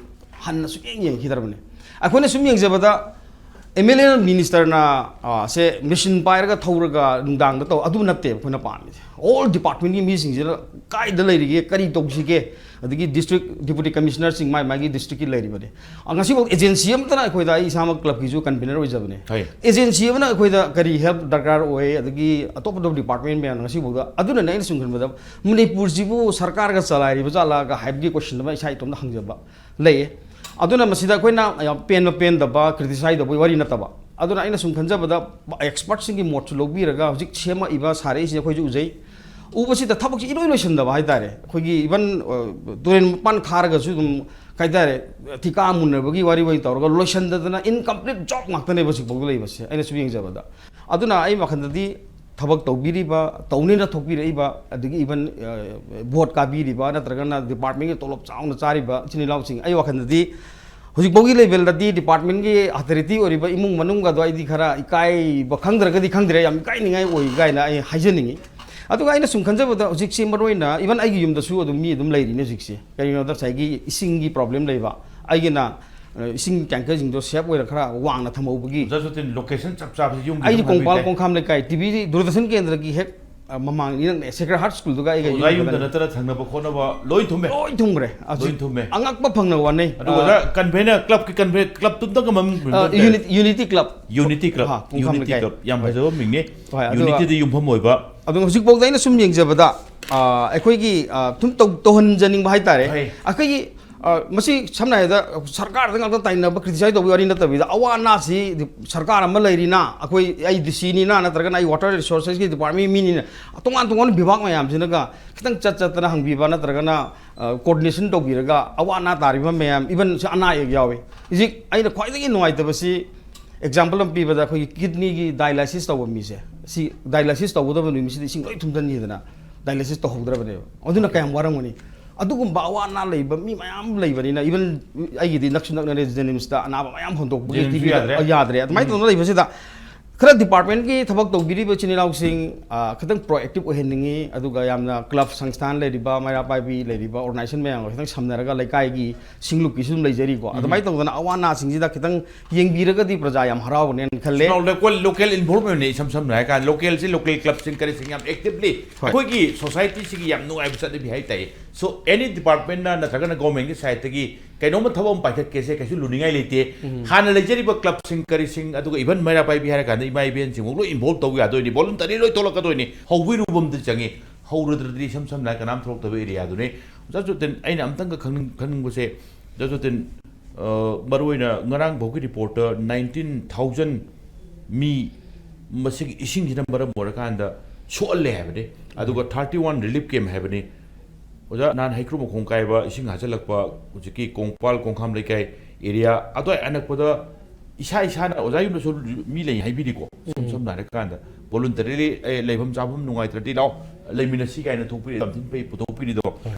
ꯍꯟꯅ ꯁꯨꯛꯌꯦꯡ ꯌꯦꯡꯈꯤꯗ꯭ꯔꯕꯅꯤ꯫ ꯑꯩꯈꯣꯏꯅ ꯁꯨꯝ ꯌꯦꯡꯖꯕꯗ, ꯑꯦꯝ ꯑꯦꯜ ꯑꯦ ꯃꯤꯅꯤꯁꯇꯔꯅ, ꯑ, ꯁꯦ ꯃꯦꯁꯤꯟ ꯄꯥꯏꯔꯒ ꯊꯧꯔꯒ ꯅꯨꯡꯗꯥꯡꯗ ꯇꯧ, ꯑꯗꯨ ꯅꯠꯇꯦꯕ ꯑꯩꯈꯣꯏꯅ ꯄꯥꯝꯃꯤꯁꯦ꯫ ꯑꯣꯜ ꯗꯤꯄꯥꯔꯠꯃꯦꯟꯠꯀꯤ ꯃꯤꯁꯤꯡꯁꯤꯅ ꯀꯥꯏꯗ ꯂꯩꯔꯤꯒꯦ, ꯀꯔꯤ ꯇꯧꯁꯤꯒꯦ, ꯑꯗꯒꯤ ꯗꯤꯁꯇ꯭ꯔꯤꯛ ꯗꯤꯄꯨꯇꯤ ꯀꯃꯤꯁꯅꯔꯁꯤꯡ ꯃꯥꯏ ꯃꯥꯒꯤ ꯗꯤꯁꯇ꯭ꯔꯤꯛꯀꯤ ꯂꯩꯔꯤꯕꯅꯤ꯫ ꯑ, ꯉꯁꯤꯐꯥꯎ ꯑꯦꯖꯦꯟꯁꯤ ꯑꯃꯠꯇꯅ ꯑꯩꯈꯣꯏꯗ, ꯑꯩ ꯏꯁꯥꯃꯛ ꯀ꯭ꯂꯕꯀꯤꯁꯨ ꯀꯟꯚꯤꯅꯔ ꯑꯣꯏꯖꯕꯅꯦ꯫ ꯍꯣꯏ꯫ ꯑꯦꯖꯦꯟꯁꯤ ꯑꯃꯅ ꯑꯩꯈꯣꯏꯗ ꯀꯔꯤ ꯍꯦꯜꯞ ꯗꯔꯀꯥꯔ ꯑꯣꯏ, ꯑꯗꯒꯤ ꯑꯇꯣꯞ ꯑꯇꯣꯞꯄ ꯗꯤꯄꯥꯔꯠꯃꯦꯟꯠ ꯃꯌꯥꯝꯅ ꯉꯁꯤꯐꯥꯎꯗ, ꯑꯗꯨꯅꯅꯦ ꯑꯩꯅ ꯁꯨꯝ ꯈꯟꯕꯗ ꯃꯅꯤꯄꯨꯔꯁꯤꯕꯨ ꯁꯔꯀꯥꯔꯒ ꯆꯂꯥꯏꯔꯤꯕ ꯖꯥꯠꯂꯥꯒ ꯍꯥꯏꯕꯒꯤ ꯀꯣꯏꯁꯟ ꯑꯃ ꯏꯁꯥ ꯏꯇꯣꯝꯇ ꯍꯪꯖꯕ ꯂꯩꯌꯦ꯫ ꯑꯗꯨꯅ ꯃꯁꯤꯗ ꯑꯩꯈꯣꯏꯅ ꯌꯥꯝ ꯄꯦꯟꯕ ꯄꯦꯟꯗꯕ, ꯀ꯭ꯔꯤꯇꯤꯁꯥꯏꯖ ꯇꯧꯕꯒꯤ ꯋꯥꯔꯤ ꯅꯠꯇꯕ, ꯑꯗꯨꯅ ꯑꯩꯅ ꯁꯨꯝ ꯈꯟꯖꯕꯗ ꯑꯦꯛꯁꯄꯔꯠꯁꯤꯡꯒꯤ ꯃꯣꯠꯁꯨ ꯂꯧꯕꯤꯔꯒ ꯍꯧꯖꯤꯛ ꯁꯦꯝꯃꯛꯏꯕ, ꯁꯥꯔꯛꯏꯁꯦ ꯑꯩꯈꯣꯏꯁꯨ ꯎꯖꯩ꯫ ꯎꯕꯁꯤꯗ ꯊꯕꯛꯁꯤ ꯏꯂꯣꯏ ꯂꯣꯏꯁꯤꯟꯗꯕ ꯍꯥꯏꯇꯥꯔꯦ꯫ ꯑꯩꯈꯣꯏꯒꯤ ꯏꯚꯟ, ꯑ, ꯇꯨꯔꯦꯟ ꯃꯄꯥꯟ ꯈꯥꯔꯒꯁꯨ ꯑꯗꯨꯝ, ꯀꯩ ꯍꯥꯏꯇꯥꯔꯦ, ꯊꯤꯀꯥ ꯃꯨꯟꯅꯕꯒꯤ ꯋꯥꯔꯤ ꯑꯣꯏꯅ ꯇꯧꯔꯒ ꯂꯣꯏꯁꯤꯟꯗꯗꯅ ꯏꯟꯀꯝꯄ꯭ꯂꯤꯠ ꯖꯣꯕ ꯉꯥꯛꯇꯅꯦꯕ ꯍꯧꯖꯤꯛꯐꯥꯎꯗ ꯂꯩꯕꯁꯦ, ꯑꯩꯅ ꯁꯨꯝ ꯌꯦꯡꯖꯕꯗ꯫ ꯑꯗꯨꯅ ꯑꯩ ꯋꯥꯈꯜꯗꯗꯤ ꯊꯕꯛ ꯇꯧꯕꯤꯔꯤꯕ, ꯇꯧꯅꯤꯅ ꯊꯣꯛꯄꯤꯔꯛꯏꯕ, ꯑꯗꯒꯤ ꯏꯚꯟ ꯚꯣꯠ ꯀꯥꯕꯤꯔꯤꯕ ꯅꯠꯇ꯭ꯔꯒꯅ ꯗꯤꯄꯥꯔꯠꯃꯦꯟꯒꯤ ꯇꯣꯂꯣꯞ ꯆꯥꯎꯅ ꯆꯥꯔꯤꯕ ꯏꯆꯤꯟ ꯏꯅꯥꯎꯁꯤꯡ, ꯑꯩ ꯋꯥꯈꯜꯗꯗꯤ ꯍꯧꯖꯤꯛꯐꯥꯎꯒꯤ ꯂꯦꯚꯦꯜꯗꯗꯤ ꯗꯤꯄꯥꯔꯠꯃꯦꯟꯒꯤ ꯑꯣꯊꯣꯔꯤꯇꯤ ꯑꯣꯏꯔꯤꯕ ꯏꯃꯨꯡ ꯃꯅꯨꯡꯒꯗꯣ ꯑꯩꯗꯤ ꯈꯔ ꯏꯀꯥꯏꯕ ꯈꯪꯗ꯭ꯔꯒꯗꯤ ꯈꯪꯗ꯭ꯔꯦ, ꯌꯥꯝ ꯏꯀꯥꯏꯅꯤꯡꯉꯥꯏ ꯑꯣꯏ ꯀꯥꯏꯅ ꯑꯩ ꯍꯥꯏꯖꯅꯤꯡꯉꯤ꯫ ꯑꯗꯨꯒ ꯑꯩꯅ ꯁꯨꯝ ꯈꯟꯖꯕꯗ ꯍꯧꯖꯤꯛꯁꯤ ꯃꯔꯨꯑꯣꯏꯅ ꯏꯚꯟ ꯑꯩꯒꯤ ꯌꯨꯝꯗꯁꯨ ꯑꯗꯨꯝ ꯃꯤ ꯑꯗꯨꯝ ꯂꯩꯔꯤꯅꯦ ꯍꯧꯖꯤꯛꯁꯤ꯫ ꯀꯔꯤꯒꯤꯅꯣꯗ ꯉꯁꯥꯏꯒꯤ ꯏꯁꯤꯡꯒꯤ ꯄ꯭ꯔꯣꯕ꯭ꯂꯦꯝ ꯂꯩꯕ, ꯑꯩꯒꯤꯅ ꯑ, ꯏꯁꯤꯡ ꯇꯦꯡꯀꯔꯁꯤꯡꯗꯣ ꯁꯦꯞ ꯑꯣꯏꯔ ꯈꯔ ꯋꯥꯡꯅ ꯊꯝꯍꯧꯕꯒꯤ꯫ ꯑꯣꯖꯥ ꯖꯣꯇꯤꯟ, ꯂꯣꯀꯦꯁꯟ ꯆꯞ ꯆꯥꯕꯁꯤ ꯌꯨꯝꯒꯤ ꯑꯩꯁꯦ ꯑꯗꯨꯝ ꯍꯥꯏꯕꯤꯕ ꯀꯣꯡꯄꯥꯜ ꯌꯥꯏ꯫ ꯀꯣꯡꯈꯥꯝ ꯂꯩꯀꯥꯏ, ꯇꯤ ꯚꯤ ꯗꯨꯔꯗꯔꯁꯟ ꯀꯦꯟꯗ꯭ꯔꯒꯤ ꯍꯦꯛ, ꯑ, ꯃꯃꯥꯡ ꯏꯅꯛ ꯅꯛꯑꯦ, ꯁꯦꯀ꯭ꯔꯦꯠ ꯍꯥꯔꯠ ꯁ꯭ꯀꯨꯜꯗꯨꯒ ꯑꯩꯒ ꯑꯣꯖꯥ ꯌꯨꯝꯗ ꯌꯨꯝꯗꯅꯦ꯫ ꯅꯠꯇꯅ ꯊꯪꯅꯕ ꯈꯣꯠꯅꯕ ꯂꯣꯏ ꯊꯨꯝꯃꯦ꯫ ꯂꯣꯏ ꯊꯨꯝꯈ꯭ꯔꯦ꯫ ꯍꯧꯖꯤꯛ ꯂꯣꯏ ꯊꯨꯝꯃꯦ꯫ ꯑꯉꯛꯄ ꯐꯪꯅ ꯋꯥꯅꯩ꯫ ꯑꯗꯨꯒ ꯑ, ꯑꯣꯖꯥ, ꯀꯟꯚꯦꯅꯔ, ꯀ꯭ꯂꯕꯀꯤ ꯀꯟꯚꯦ-, ꯀ꯭ꯂꯕꯇꯨꯝꯇꯪꯒ ꯃꯃꯤꯡ ꯑ, ꯄꯨꯟꯕ unit-, unity club. Unity club. ꯍꯥ, ꯀꯣꯡꯈꯥꯝ ꯌꯨꯅꯤꯇꯤ ꯂꯩꯀꯥꯏ꯫ ꯀ꯭ꯂꯕ꯫ ꯌꯥꯝ ꯍꯣꯏ꯫ ꯐꯖꯕ ꯃꯤꯡꯅꯤ꯫ ꯍꯣꯏ, ꯑꯗꯨꯒ ꯌꯨꯅꯤꯇꯤꯗ ꯌꯨꯝꯐꯝ ꯑꯣꯏꯕ꯫ ꯑꯗꯨ ꯍꯧꯖꯤꯛꯐꯥꯎꯗ ꯑꯩꯅ ꯁꯨꯝ ꯌꯦꯡꯖꯕꯗ, ꯑ, ꯑꯩꯈꯣꯏꯒꯤ, ꯑ, ꯁꯨꯝ ꯇꯧ-, ꯇꯧꯍꯟꯖꯅꯤꯡꯕ ꯍꯥꯏꯇꯥꯔꯦ꯫ ꯐꯩ꯫ ꯑꯩꯈꯣꯏꯒꯤ, ꯑ, ꯃꯁꯤ ꯁꯝꯅ ꯍꯥꯏꯔꯕꯗ ꯁꯔꯀꯥꯔꯗ ꯉꯥꯛꯇ ꯇꯥꯏꯅꯕ, ꯀ꯭ꯔꯤꯇꯤꯁꯥꯏꯖ ꯇꯧꯕꯒꯤ ꯋꯥꯔꯤ ꯅꯠꯇꯕꯤꯗ, ꯑꯋꯥ ꯑꯅꯥꯁꯤ ꯁꯔꯀꯥꯔ ꯑꯃ ꯂꯩꯔꯤꯅ, ꯑꯩꯈꯣꯏ, ꯑꯩ ꯗꯤ ꯁꯤꯅꯤꯅ, ꯅꯠꯇ꯭ꯔꯒꯅ ꯑꯩ ꯋꯥꯇꯔ ꯔꯤꯁꯣꯔꯁꯦꯁꯀꯤ ꯗꯤꯄꯥꯔꯠꯃꯦꯟꯒꯤ ꯃꯤꯅꯤꯅ, ꯇꯣꯉꯥꯟ ꯇꯣꯉꯥꯟꯕ ꯕꯤꯚꯥꯒ ꯃꯌꯥꯝꯁꯤꯅꯒ ꯈꯤꯇꯪ ꯆꯠ ꯆꯠꯇꯅ ꯍꯪꯕꯤꯕ, ꯅꯠꯇ꯭ꯔꯒꯅ, ꯑ, ꯀꯣꯑꯣꯔꯗꯤꯅꯦꯁꯟ ꯇꯧꯕꯤꯔꯒ ꯑꯋꯥ ꯑꯅꯥ ꯇꯥꯔꯤꯕ ꯃꯌꯥꯝ, ꯏꯚꯟ ꯁꯤ ꯑꯅꯥ ꯑꯌꯦꯛ ꯌꯥꯎꯏ꯫ ꯍꯧꯖꯤꯛ ꯑꯩꯅ ꯈ꯭ꯋꯥꯏꯗꯒꯤ ꯅꯨꯡꯉꯥꯏꯇꯕꯁꯤ, ꯑꯦꯛꯖꯥꯝꯄꯜ ꯑꯃ ꯄꯤꯕꯗ, ꯑꯩꯈꯣꯏꯒꯤ ꯀꯤꯗꯅꯤꯒꯤ ꯗꯥꯏꯂꯥꯏꯁꯤꯁ ꯇꯧꯕ ꯃꯤꯁꯦ, ꯁꯤ ꯗꯥꯏꯂꯥꯏꯁꯤꯁ ꯇꯧꯒꯗꯕ ꯅꯨꯃꯤꯠꯁꯤꯗ ꯏꯁꯤꯡ ꯂꯣꯏ ꯊꯨꯝꯖꯤꯟꯈꯤꯗꯅ ꯗꯥꯏꯂꯥꯏꯁꯤꯁ ꯇꯧꯍꯧꯗ꯭ꯔꯕꯅꯦꯕ꯫ ꯑꯗꯨꯅ ꯀꯌꯥꯝ ꯋꯥꯔꯝꯒꯅꯤ? ꯑꯗꯨꯒꯨꯝꯕ ꯑꯋꯥ ꯑꯅꯥ ꯂꯩꯕ ꯃꯤ ꯃꯌꯥꯝ ꯂꯩꯕꯅꯤꯅ, ꯏꯚꯟ ꯑꯩꯒꯤꯗꯤ ꯅꯛꯁꯨ ꯅꯛꯅꯔꯦ, ꯖꯦꯅꯤꯝꯁꯇ ꯑꯅꯥꯕ ꯃꯌꯥꯝ ꯍꯣꯟꯗꯣꯛꯄꯒꯤ ꯖꯦꯅꯤꯝꯁꯁꯨ ꯇꯤꯚꯤꯗ ꯌꯥꯗ꯭ꯔꯦ꯫ ꯌꯥꯗ꯭ꯔꯦ꯫ ꯑꯗꯨꯃꯥꯏꯅ ꯎꯝ꯫ ꯇꯧꯗꯅ ꯂꯩꯕꯁꯤꯗ, ꯈꯔ ꯗꯤꯄꯥꯔꯠꯃꯦꯟꯒꯤ ꯊꯕꯛ ꯇꯧꯕꯤꯔꯤꯕ ꯏꯆꯤꯟ ꯏꯅꯥꯎꯁꯤꯡ, ꯑ, ꯈꯤꯇꯪ ꯄ꯭ꯔꯣꯑꯦꯛꯇꯤꯞ ꯑꯣꯏꯍꯟꯅꯤꯡꯉꯤ꯫ ꯑꯗꯨꯒ ꯌꯥꯝꯅ ꯀ꯭ꯂꯕ, ꯁꯪꯁꯊꯥꯟ ꯂꯩꯔꯤꯕ, ꯃꯩꯔꯥ ꯄꯥꯏꯕꯤ ꯂꯩꯔꯤꯕ ꯑꯣꯔꯒꯅꯥꯏꯖꯦꯁꯟ ꯃꯌꯥꯝꯒ ꯈꯤꯇꯪ ꯁꯝꯅꯔꯒ ꯂꯩꯀꯥꯏꯒꯤ ꯁꯤꯡꯂꯨꯞꯀꯤꯁꯨ ꯑꯗꯨꯝ ꯂꯩꯖꯔꯤꯀꯣ꯫ ꯎꯝ꯫ ꯑꯗꯨꯃꯥꯏꯅ ꯇꯧꯗꯅ ꯑꯋꯥ ꯑꯅꯥꯁꯤꯡꯁꯤꯗ ꯈꯤꯇꯪ ꯌꯦꯡꯕꯤꯔꯒꯗꯤ ꯄ꯭ꯔꯖꯥ ꯌꯥꯝ ꯍꯔꯥꯎꯒꯅꯦꯅ ꯈꯜꯂꯦ꯫ ꯂꯣꯀꯦꯜ, ꯂꯣꯀꯦꯜ ꯏꯟꯚꯣꯜꯕꯃꯦꯟꯅꯦ, ꯏꯁꯝ ꯁꯝꯅ ꯍꯥꯏꯔꯀꯥꯟꯗ ꯂꯣꯀꯦꯜꯁꯤ, ꯂꯣꯀꯦꯜ ꯀ꯭ꯂꯕꯁꯤꯡ ꯀꯔꯤꯁꯤꯡ ꯌꯥꯝ ꯑꯦꯛꯇꯤꯚꯂꯤ ꯍꯣꯏ꯫ ꯑꯩꯈꯣꯏꯒꯤ ꯁꯣꯁꯥꯏꯇꯤꯁꯤꯒꯤ ꯌꯥꯝ ꯅꯨꯡꯉꯥꯏꯕ ꯆꯠꯅꯕꯤ ꯍꯥꯏ ꯇꯥꯏ꯫ ꯁꯣ ꯑꯦꯅꯤ ꯗꯤꯄꯥꯔꯠꯃꯦꯟꯅ ꯅꯠꯇ꯭ꯔꯒꯅ ꯒꯣꯔꯃꯦꯟꯒꯤ ꯁꯥꯏꯠꯇꯒꯤ ꯀꯩꯅꯣꯝꯃ ꯊꯕꯛ ꯑꯃ ꯄꯥꯏꯈꯠꯀꯦꯁꯦ ꯀꯩꯁꯨ ꯂꯨꯅꯤꯡꯉꯥꯏ ꯂꯩꯇꯦ꯫ ꯎꯝ꯫ ꯍꯥꯟꯅ ꯂꯩꯖꯔꯤꯕ ꯀ꯭ꯂꯕꯁꯤꯡ ꯀꯔꯤꯁꯤꯡ, ꯑꯗꯨꯒ ꯏꯚꯟ ꯃꯩꯔꯥ ꯄꯥꯏꯕꯤ ꯍꯥꯏꯔꯀꯥꯟꯗ ꯏꯃꯥ ꯏꯕꯦꯟꯁꯤꯡꯐꯥꯎ ꯂꯣꯏ ꯏꯟꯚꯣꯜꯕ ꯇꯧꯕ ꯌꯥꯗꯣꯏꯅꯤ, ꯚꯣꯂꯨꯟꯇꯔꯤ ꯂꯣꯏ ꯊꯣꯛꯂꯛꯀꯗꯣꯏꯅꯤ꯫ ꯍꯧꯕꯤꯔꯨꯕ ꯑꯃꯗꯤ ꯆꯪꯉꯤ, ꯍꯧꯔꯨꯗ꯭ꯔꯗꯤ ꯏꯁꯝ ꯁꯝꯅ ꯍꯥꯏ ꯀꯅꯥꯝ ꯊꯣꯛꯂꯛꯇꯕ ꯑꯦꯔꯤꯌꯥꯗꯨꯅꯤ꯫ ꯑꯣꯖꯥ ꯖꯣꯇꯤꯟ, ꯑꯩꯅ ꯑꯝꯇꯪꯒ ꯈꯪꯅꯤꯡ-, ꯈꯪꯅꯤꯡꯕꯁꯦ, ꯑꯣꯖꯥ ꯖꯣꯇꯤꯟ, ꯑ, ꯃꯔꯨꯑꯣꯏꯅ ꯉꯔꯥꯡ ꯐꯥꯎꯒꯤ ꯔꯤꯄꯣꯔꯠꯇ ꯅꯥꯏꯟꯇꯤꯟ ꯊꯥꯎꯖꯟ ꯃꯤ ꯃꯁꯤꯒꯤ ꯏꯁꯤꯡꯁꯤꯅ ꯃꯔꯝ ꯑꯣꯏꯔꯀꯥꯟꯗ ꯁꯣꯛꯍꯜꯂꯦ ꯍꯥꯏꯕꯅꯤ, ꯑꯗꯨꯒ ꯊꯥꯔꯇꯤ ꯋꯥꯟ ꯔꯤꯂꯤꯐ ꯀꯦꯝ ꯍꯥꯏꯕꯅꯤ꯫ ꯑꯣꯖꯥ, ꯅꯍꯥꯟ ꯍꯩꯀ꯭ꯔꯨ ꯃꯈꯣꯡ ꯀꯥꯏꯕ ꯏꯁꯤꯡ ꯍꯥꯖꯤꯜꯂꯛꯄ ꯍꯧꯖꯤꯛꯀꯤ ꯀꯣꯡꯄꯥꯜ ꯀꯣꯡꯈꯥꯝ ꯂꯩꯀꯥꯏ ꯑꯦꯔꯤꯌꯥ ꯑꯗꯨꯋꯥꯏ ꯑꯅꯛꯄꯗ ꯏꯁꯥ ꯏꯁꯥꯅ ꯑꯣꯖꯥ ꯌꯨꯝꯗꯁꯨ ꯃꯤ ꯂꯩ ꯍꯥꯏꯕꯤꯔꯤꯀꯣ, ꯁꯝ ꯎꯝ꯫ ꯁꯝꯅ ꯍꯥꯏꯔꯀꯥꯟꯗ ꯕꯣꯂꯨꯟꯇꯔꯤꯂꯤ, ꯑꯦ, ꯂꯩꯐꯝ ꯆꯥꯐꯝ ꯅꯨꯡꯉꯥꯏꯇ꯭ꯔꯗꯤ ꯂꯥꯛꯑꯣ, ꯂꯩꯃꯤꯟꯅꯁꯤ ꯀꯥꯏꯅ ꯊꯣꯛꯄꯤꯔꯤ, ꯌꯥꯝ ꯊꯤꯅ ꯐꯩ ꯄꯨꯊꯣꯛꯄꯤꯔꯤꯗꯣ꯫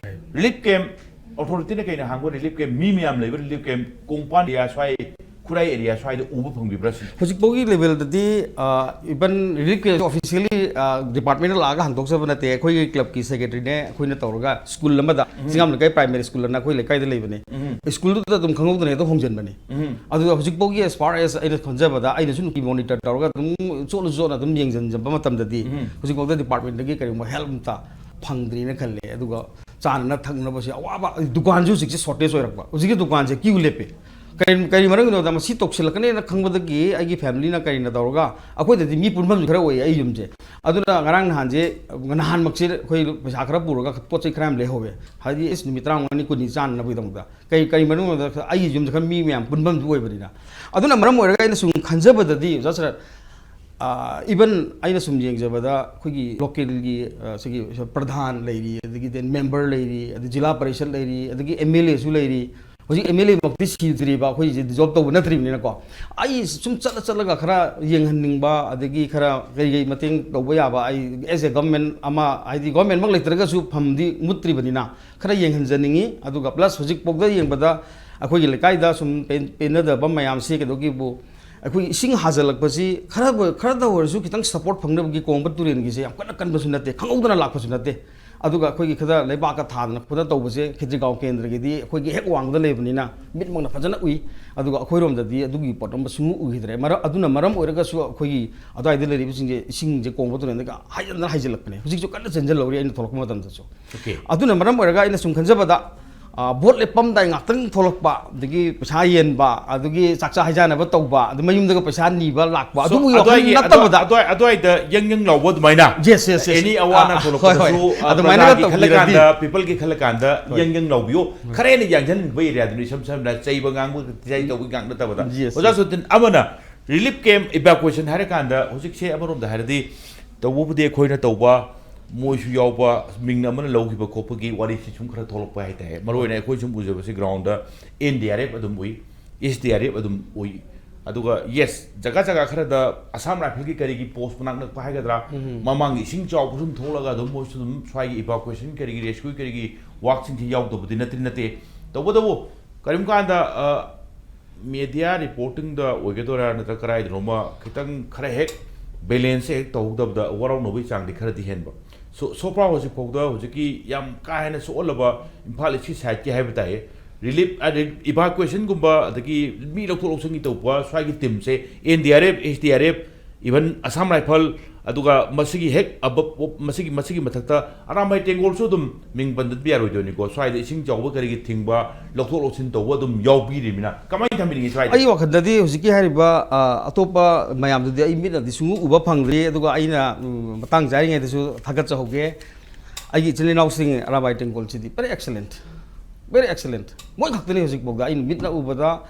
ꯔꯤꯂꯤꯐ ꯀꯦꯝꯞ ꯑꯣꯊꯣꯔꯤꯇꯤꯅ ꯀꯩꯅ ꯍꯥꯡꯕ ꯔꯤꯂꯤꯐ ꯀꯦꯝꯞ, ꯃꯤ ꯃꯌꯥꯝ ꯂꯩꯕ ꯔꯤꯂꯤꯐ ꯀꯦꯝꯞ, ꯀꯣꯡꯄꯥꯟ ꯑꯦꯔꯤꯌꯥ ꯁ꯭ꯋꯥꯏ, ꯈꯨꯔꯥꯏ ꯑꯦꯔꯤꯌꯥ ꯁ꯭ꯋꯥꯏꯗ ꯎꯕ ꯐꯪꯕꯤꯕ꯭ꯔꯥ ꯁꯤꯅꯤ? ꯍꯧꯖꯤꯛꯐꯥꯎꯒꯤ ꯂꯦꯚꯦꯜꯗꯗꯤ ꯏꯚꯟ ꯔꯤꯂꯤꯐ ꯀꯦꯝꯞ ꯑꯣꯐꯤꯁꯤꯌꯦꯜꯂꯤ ꯗꯤꯄꯥꯔꯠꯃꯦꯟꯅ ꯂꯥꯛꯑꯒ ꯍꯥꯡꯗꯣꯛꯆꯕ ꯅꯠꯇꯦ꯫ ꯑꯩꯈꯣꯏꯒꯤ ꯀ꯭ꯂꯕꯀꯤ ꯁꯦꯀ꯭ꯔꯦꯇꯔꯤꯅꯦ ꯑꯩꯈꯣꯏꯅ ꯇꯧꯔꯒ ꯁ꯭ꯀꯨꯜ ꯑꯃꯗ, ꯆꯤꯡꯉꯥꯝ ꯂꯩꯀꯥꯏ ꯄ꯭ꯔꯥꯏꯃꯥꯔꯤ ꯁ꯭ꯀꯨꯜ ꯑꯅ ꯑꯩꯈꯣꯏ ꯂꯩꯀꯥꯏꯗ ꯂꯩꯕꯅꯦ, ꯁ꯭ꯀꯨꯜꯗꯨꯗ ꯑꯗꯨꯝ ꯈꯪꯍꯧꯗꯅ ꯍꯦꯛꯇ ꯍꯣꯡꯖꯤꯟꯕꯅꯤ꯫ ꯑꯗꯨꯒ ꯍꯧꯖꯤꯛꯐꯥꯎꯒꯤ, as far as ꯑꯩꯅ ꯈꯟꯖꯕꯗ, ꯑꯩꯅꯁꯨ ꯅꯨꯡꯇꯤ ꯃꯣꯅꯤꯇꯔ ꯇꯧꯔꯒ ꯑꯗꯨꯝ ꯆꯣꯠꯅ ꯆꯣꯠꯅ ꯑꯗꯨꯝ ꯌꯦꯡꯁꯤꯟꯖꯕ ꯃꯇꯝꯗꯗꯤ, ꯍꯧꯖꯤꯛꯐꯥꯎꯗ ꯗꯤꯄꯥꯔꯠꯃꯦꯟꯗꯒꯤ ꯀꯔꯤꯒꯨꯝꯕ ꯍꯦꯜꯞ ꯑꯝꯇ ꯐꯪꯗ꯭ꯔꯤꯅ ꯈꯜꯂꯦ꯫ ꯑꯗꯨꯒ ꯆꯥꯅꯅ ꯊꯛꯅꯕꯁꯦ ꯑꯋꯥꯕ, ꯗꯨꯀꯥꯟꯁꯨ ꯍꯧꯖꯤꯛꯁꯦ ꯁꯣꯔꯇꯦꯖ ꯑꯣꯏꯔꯛꯄ, ꯍꯧꯖꯤꯛꯀꯤ ꯗꯨꯀꯥꯟꯁꯦ ꯀ꯭ꯌꯨ ꯂꯦꯞꯄꯦ꯫ ꯀꯔꯤ ꯀꯔꯤ ꯃꯔꯝꯒꯤꯅꯣꯗ, ꯃꯁꯤ ꯇꯧꯁꯤꯜꯂꯛꯀꯅꯦꯅ ꯈꯪꯕꯗꯒꯤ ꯑꯩꯒꯤ ꯐꯦꯃꯤꯂꯤꯅ ꯀꯔꯤꯅ ꯇꯧꯔꯒ, ꯑꯩꯈꯣꯏꯗꯗꯤ ꯃꯤ ꯄꯨꯟꯐꯝꯁꯨ ꯈꯔ ꯑꯣꯏꯌꯦ ꯑꯩ ꯌꯨꯝꯁꯦ꯫ ꯑꯗꯨꯅ ꯉꯔꯥꯡ ꯅꯍꯥꯟꯁꯦ, ꯅꯍꯥꯟꯃꯛꯁꯦ ꯑꯩꯈꯣꯏ ꯄꯩꯁꯥ ꯈꯔ ꯄꯨꯔꯒ ꯄꯣꯠ ꯆꯩ ꯈꯔ ꯌꯥꯝ ꯂꯩꯍꯧꯋꯦ꯫ ꯍꯥꯏꯗꯤ, ꯏꯁ, ꯅꯨꯃꯤꯠ ꯇꯔꯥꯃꯉꯥꯅꯤ ꯀꯨꯟꯅꯤ ꯆꯥꯅꯅꯕꯒꯤꯗꯃꯛꯇ꯫ ꯀꯔꯤ ꯀꯔꯤ ꯃꯔꯝꯒꯤꯅꯣꯗ, ꯑꯩꯒꯤ ꯌꯨꯝꯁꯦ ꯈꯔ ꯃꯤ ꯃꯌꯥꯝ ꯄꯨꯟꯐꯝꯁꯨ ꯑꯣꯏꯕꯅꯤꯅ꯫ ꯑꯗꯨꯅ ꯃꯔꯝ ꯑꯣꯏꯔꯒ ꯑꯩꯅ ꯁꯨꯝ ꯈꯟꯖꯕꯗꯗꯤ, ꯑꯣꯖꯥ ꯁꯔꯠ, ꯏꯚꯟ ꯑꯩꯅ ꯁꯨꯝ ꯌꯦꯡꯖꯕꯗ, ꯑꯩꯈꯣꯏꯒꯤ ꯂꯣꯀꯦꯜꯒꯤ, ꯑ, ꯁꯤꯒꯤ ꯄ꯭ꯔꯙꯥꯟ ꯂꯩꯔꯤ, ꯑꯗꯒꯤ ꯗꯦꯟ ꯃꯦꯝꯕꯔ ꯂꯩꯔꯤ, ꯑꯗꯒꯤ ꯖꯤꯂꯥ ꯄꯔꯤꯁꯠ ꯂꯩꯔꯤ, ꯑꯗꯒꯤ ꯑꯦꯝ ꯑꯦꯜ ꯑꯦꯁꯨ ꯂꯩꯔꯤ꯫ ꯍꯧꯖꯤꯛ ꯑꯦꯝ ꯑꯦꯜ ꯑꯦ ꯃꯛꯇꯤ ꯁꯤꯗ꯭ꯔꯤꯕ, ꯑꯩꯈꯣꯏꯁꯦ ꯗꯤꯖꯣꯜꯕ ꯇꯧꯕ ꯅꯠꯇ꯭ꯔꯤꯕꯅꯤꯅꯀꯣ꯫ ꯑꯩ ꯁꯨꯝ ꯆꯠꯂ ꯆꯠꯂꯒ ꯈꯔ ꯌꯦꯡꯍꯟꯅꯤꯡꯕ, ꯑꯗꯒꯤ ꯈꯔ ꯀꯩ ꯀꯩ ꯃꯇꯦꯡ ꯇꯧꯕ ꯌꯥꯕ, ꯑꯩ ꯑꯦꯁ ꯑꯦ ꯒꯚꯔꯟꯃꯦꯟꯠ ꯑꯃ, ꯍꯥꯏꯗꯤ ꯒꯚꯔꯟꯃꯦꯟꯠꯃꯛ ꯂꯩꯇ꯭ꯔꯒꯁꯨ ꯐꯝꯗꯤ ꯃꯨꯠꯇ꯭ꯔꯤꯕꯅꯤꯅ, ꯈꯔ ꯌꯦꯡꯍꯟꯖꯅꯤꯡꯉꯤ꯫ ꯑꯗꯨꯒ ꯄ꯭ꯂꯁ ꯍꯧꯖꯤꯛꯐꯥꯎꯗ ꯌꯦꯡꯕꯗ ꯑꯩꯈꯣꯏꯒꯤ ꯂꯩꯀꯥꯏꯗ ꯁꯨꯝ ꯄꯦꯟ-, ꯄꯦꯟꯅꯗꯕ ꯃꯌꯥꯝꯁꯤ ꯀꯩꯗꯧꯒꯤꯕꯨ, ꯑꯩꯈꯣꯏꯒꯤ ꯏꯁꯤꯡ ꯍꯥꯖꯤꯜꯂꯛꯄꯁꯤ ꯈꯔ, ꯈꯔꯗ ꯑꯣꯏꯔꯁꯨ ꯈꯤꯇꯪ ꯁꯄꯣꯔꯠ ꯐꯪꯅꯕꯒꯤ ꯀꯣꯡꯕ ꯇꯨꯔꯦꯜꯒꯤꯁꯦ ꯌꯥꯝ ꯀꯟꯅ ꯀꯟꯕꯁꯨ ꯅꯠꯇꯦ, ꯈꯪꯍꯧꯗꯅ ꯂꯥꯛꯄꯁꯨ ꯅꯠꯇꯦ꯫ ꯑꯗꯨꯒ ꯑꯩꯈꯣꯏꯒꯤ ꯈꯔ ꯂꯩꯕꯥꯛꯀ ꯊꯥꯗꯅ ꯈꯣꯠꯇꯅ ꯇꯧꯕꯁꯦ ꯈꯦꯇ꯭ꯔꯤꯒꯥꯎ ꯀꯦꯟꯗ꯭ꯔꯒꯤꯗꯤ ꯑꯩꯈꯣꯏꯒꯤ ꯍꯦꯛ ꯋꯥꯡꯃꯗ ꯂꯩꯕꯅꯤꯅ ꯃꯤꯠꯃꯛꯅ ꯐꯖꯅ ꯎꯏ꯫ ꯑꯗꯨꯒ ꯑꯩꯈꯣꯏꯔꯣꯝꯗꯗꯤ ꯑꯗꯨꯒꯤ ꯄꯣꯠ ꯑꯃ ꯁꯨꯡꯎ ꯎꯈꯤꯗ꯭ꯔꯦ꯫ ꯃꯔ-, ꯑꯗꯨꯅ ꯃꯔꯝ ꯑꯣꯏꯔꯒꯁꯨ ꯑꯩꯈꯣꯏꯒꯤ ꯑꯗꯨꯋꯥꯏꯗ ꯂꯩꯔꯤꯕꯁꯤꯡꯁꯦ ꯏꯁꯤꯡꯁꯦ ꯀꯣꯡꯕ ꯇꯨꯔꯦꯜꯗꯒꯤ ꯍꯥꯏꯖꯤꯟꯗꯅ ꯍꯥꯏꯖꯤꯜꯂꯛꯄꯅꯦ꯫ ꯍꯧꯖꯤꯛꯁꯨ ꯀꯟꯅ ꯆꯦꯟꯁꯤꯜꯍꯧꯔꯤ ꯑꯩꯅ ꯊꯣꯛꯂꯛꯄ ꯃꯇꯝꯗꯁꯨ꯫ Okay. ꯑꯗꯨꯅ ꯃꯔꯝ ꯑꯣꯏꯔꯒ ꯑꯩꯅ ꯁꯨꯝ ꯈꯟꯖꯕꯗ, ꯑ, ꯚꯣꯠ ꯂꯦꯞꯄꯝꯗꯥꯏ ꯉꯥꯛꯇꯪ ꯊꯣꯛꯂꯛꯄ, ꯑꯗꯒꯤ ꯄꯩꯁꯥ ꯌꯦꯟꯕ, ꯑꯗꯨꯒꯤ ꯆꯥꯛꯆꯥ ꯍꯩꯖꯥꯅꯕ ꯇꯧꯕ, ꯑꯗꯨ ꯃꯌꯨꯝꯗꯒ ꯄꯩꯁꯥ ꯅꯤꯕ ꯂꯥꯛꯄ, So, ꯑꯗꯨꯒꯤ ꯋꯥꯈꯜ ꯑꯗꯨꯋꯥꯏꯒꯤ, ꯅꯠꯇꯕꯗ꯫ ꯑꯗꯨꯋꯥꯏ-, ꯑꯗꯨꯋꯥꯏꯗ ꯌꯪ ꯌꯪ ꯂꯥꯎꯕ ꯑꯗꯨꯃꯥꯏꯅ? Yes, yes, yes. Any ꯑꯋꯥ ꯑꯅꯥ ꯑꯥ, ꯊꯣꯛꯂꯛꯄꯗꯁꯨ, ꯍꯣꯏ, ꯍꯣꯏ꯫ ꯑ, ꯑꯗꯨꯃꯥꯏꯅꯒ ꯄ꯭ꯔꯖꯥꯒꯤ ꯇꯧꯕꯤꯔꯗꯤ꯫ ꯈꯜꯂꯀꯥꯟꯗ, people ꯒꯤ ꯈꯜꯂꯀꯥꯟꯗ ꯍꯣꯏ꯫ ꯌꯪ ꯌꯪ ꯂꯥꯎꯕꯤꯌꯣ꯫ ꯈꯔ ꯍꯦꯟꯅ ꯌꯥꯡꯁꯤꯟꯕ area ꯗꯨꯅꯤ, ꯏꯁꯝ ꯁꯝꯅ ꯆꯩꯕ ꯉꯥꯡꯕ ꯈꯛꯇ ꯇꯧꯕꯒꯤ ꯉꯥꯛ ꯅꯠꯇꯕꯗ꯫ Yes, ꯑꯣꯖꯥ yes. ꯁꯣꯇꯤꯟ, ꯑꯃꯅ relief camp evacuation ꯍꯥꯏꯔꯀꯥꯟꯗ ꯍꯧꯖꯤꯛꯁꯦ ꯑꯃꯔꯣꯝꯗ ꯍꯥꯏꯔꯗꯤ ꯇꯧꯕꯕꯨꯗꯤ ꯑꯩꯈꯣꯏꯅ ꯇꯧꯕ, ꯃꯣꯏꯁꯨ ꯌꯥꯎꯕ, ꯃꯤꯡ ꯑꯃꯅ ꯂꯧꯈꯤꯕ ꯈꯣꯠꯄꯒꯤ ꯋꯥꯔꯤꯁꯤ ꯁꯨꯝ ꯈꯔ ꯊꯣꯛꯂꯛꯄ ꯍꯥꯏꯇꯥꯔꯦ꯫ ꯃꯔꯨ ꯑꯣꯏꯅ ꯑꯩꯈꯣꯏ ꯁꯨꯝ ꯎꯖꯕꯁꯤ ground ꯗ N D R F ꯑꯗꯨꯝ ꯎꯏ, S D R F ꯑꯗꯨꯝ ꯎꯏ꯫ ꯑꯗꯨꯒ yes, ꯖꯒꯥ ꯖꯒꯥ ꯈꯔꯗ ꯑꯁꯥꯝ ꯔꯥꯏꯐꯜꯒꯤ ꯀꯔꯤꯒꯤ ꯄꯣꯁ ꯃꯅꯥꯛ ꯅꯛꯄ ꯍꯥꯏꯒꯗ꯭ꯔꯥ, ꯃꯃꯥꯡꯒꯤ ꯏꯁꯤꯡ ꯆꯥꯎꯕ ꯁꯨꯝ ꯊꯣꯛꯂꯒ ꯑꯗꯨꯝ ꯃꯣꯏꯁꯨ ꯑꯗꯨꯝ ꯁ꯭ꯋꯥꯏꯒꯤ ꯏꯚꯥꯀꯨꯋꯦꯁꯟ ꯀꯔꯤꯒꯤ, ꯔꯦꯁꯀ꯭ꯌꯨ ꯀꯔꯤꯒꯤ ꯋꯥꯛꯁꯤꯡꯁꯤ ꯌꯥꯎꯗꯕꯗꯤ ꯅꯠꯇ꯭ꯔꯤ ꯅꯠꯇꯦ꯫ ꯇꯧꯕꯇꯕꯨ ꯀꯔꯤꯒꯨꯝꯕ ꯀꯥꯟꯗ ꯃꯦꯗꯤꯌꯥ ꯔꯤꯄꯣꯔꯇꯤꯡꯗ ꯑꯣꯏꯒꯗꯣꯏꯔꯥ ꯅꯠꯇ꯭ꯔꯒ ꯀꯗꯥꯏꯗꯅꯣꯃ ꯈꯤꯇꯪ ꯈꯔ ꯍꯦꯛ ꯕꯦꯂꯦꯟꯁꯁꯦ ꯍꯦꯛ ꯇꯧꯍꯧꯗꯕꯗ ꯋꯥꯔꯧꯅꯕꯒꯤ ꯆꯥꯡꯗꯤ ꯈꯔꯗꯤ ꯍꯦꯟꯕ꯫ ꯁꯣ ꯁꯣꯐꯥ ꯍꯧꯖꯤꯛ ꯐꯥꯎꯗ ꯍꯧꯖꯤꯛꯀꯤ ꯌꯥꯝ ꯀꯥ ꯍꯦꯟꯅ ꯁꯣꯛꯍꯜꯂꯕ ꯏꯝꯐꯥꯜ ꯏꯁꯀꯤ ꯁꯥꯏꯠꯀꯤ ꯍꯥꯏꯕ ꯇꯥꯏꯌꯦ, ꯔꯤꯂꯤꯐ ꯏꯚꯥꯀꯨꯋꯦꯁꯟꯒꯨꯝꯕ ꯑꯗꯒꯤ ꯃꯤ ꯂꯧꯊꯣꯛ ꯂꯧꯁꯤꯟꯒꯤ ꯇꯧꯕ ꯁ꯭ꯋꯥꯏꯒꯤ ꯇꯤꯝꯁꯦ, N D R F, S D R F, even Assam rifle, ꯑꯗꯨꯒ ꯃꯁꯤꯒꯤ ꯍꯦꯛ ꯑꯕꯞ ꯃꯁꯤꯒꯤ ꯃꯁꯤꯒꯤ ꯃꯊꯛꯇ ꯑꯔꯥꯝꯕꯥꯏ ꯇꯦꯡꯒꯣꯜꯁꯨ ꯑꯗꯨꯝ ꯃꯤꯡ ꯄꯟꯗꯕ ꯌꯥꯔꯣꯏꯗꯣꯏꯅꯤꯀꯣ꯫ ꯁ꯭ꯋꯥꯏꯗ ꯏꯁꯤꯡ ꯆꯥꯎꯕ ꯀꯔꯤꯒꯤ ꯊꯤꯡꯕ, ꯂꯧꯊꯣꯛ ꯂꯧꯁꯤꯟ ꯇꯧꯕ ꯑꯗꯨꯝ ꯌꯥꯎꯕꯤꯔꯤꯕꯅꯤꯅ ꯀꯃꯥꯏꯅ ꯊꯝꯕꯤꯅꯤꯡꯉꯤ ꯁ꯭ꯋꯥꯏꯗ? ꯑꯩꯒꯤ ꯋꯥꯈꯜꯗꯗꯤ ꯍꯧꯖꯤꯛꯀꯤ ꯍꯥꯏꯔꯤꯕ, ꯑ, ꯑꯇꯣꯞꯄ ꯃꯌꯥꯝꯗꯨꯗꯤ ꯑꯩ ꯃꯤꯠꯅꯗꯤ ꯁꯨꯡꯎ ꯎꯕ ꯐꯪꯗ꯭ꯔꯤ, ꯑꯗꯨꯒ ꯑꯩꯅ, ꯎꯝ, ꯃꯇꯥꯡ ꯆꯥꯔꯤꯉꯩꯗꯁꯨ ꯊꯥꯒꯠꯆꯍꯧꯒꯦ꯫ ꯑꯩꯒꯤ ꯏꯆꯤꯜ ꯏꯅꯥꯎꯁꯤꯡ Arambai ꯇꯦꯡꯒꯣꯜꯁꯤꯗꯤ very excellent, very excellent꯫ ꯃꯣꯏ ꯈꯛꯇꯅꯤ ꯍꯧꯖꯤꯛꯐꯥꯎꯗ ꯑꯩꯅ ꯃꯤꯠꯅ ꯎꯕꯗ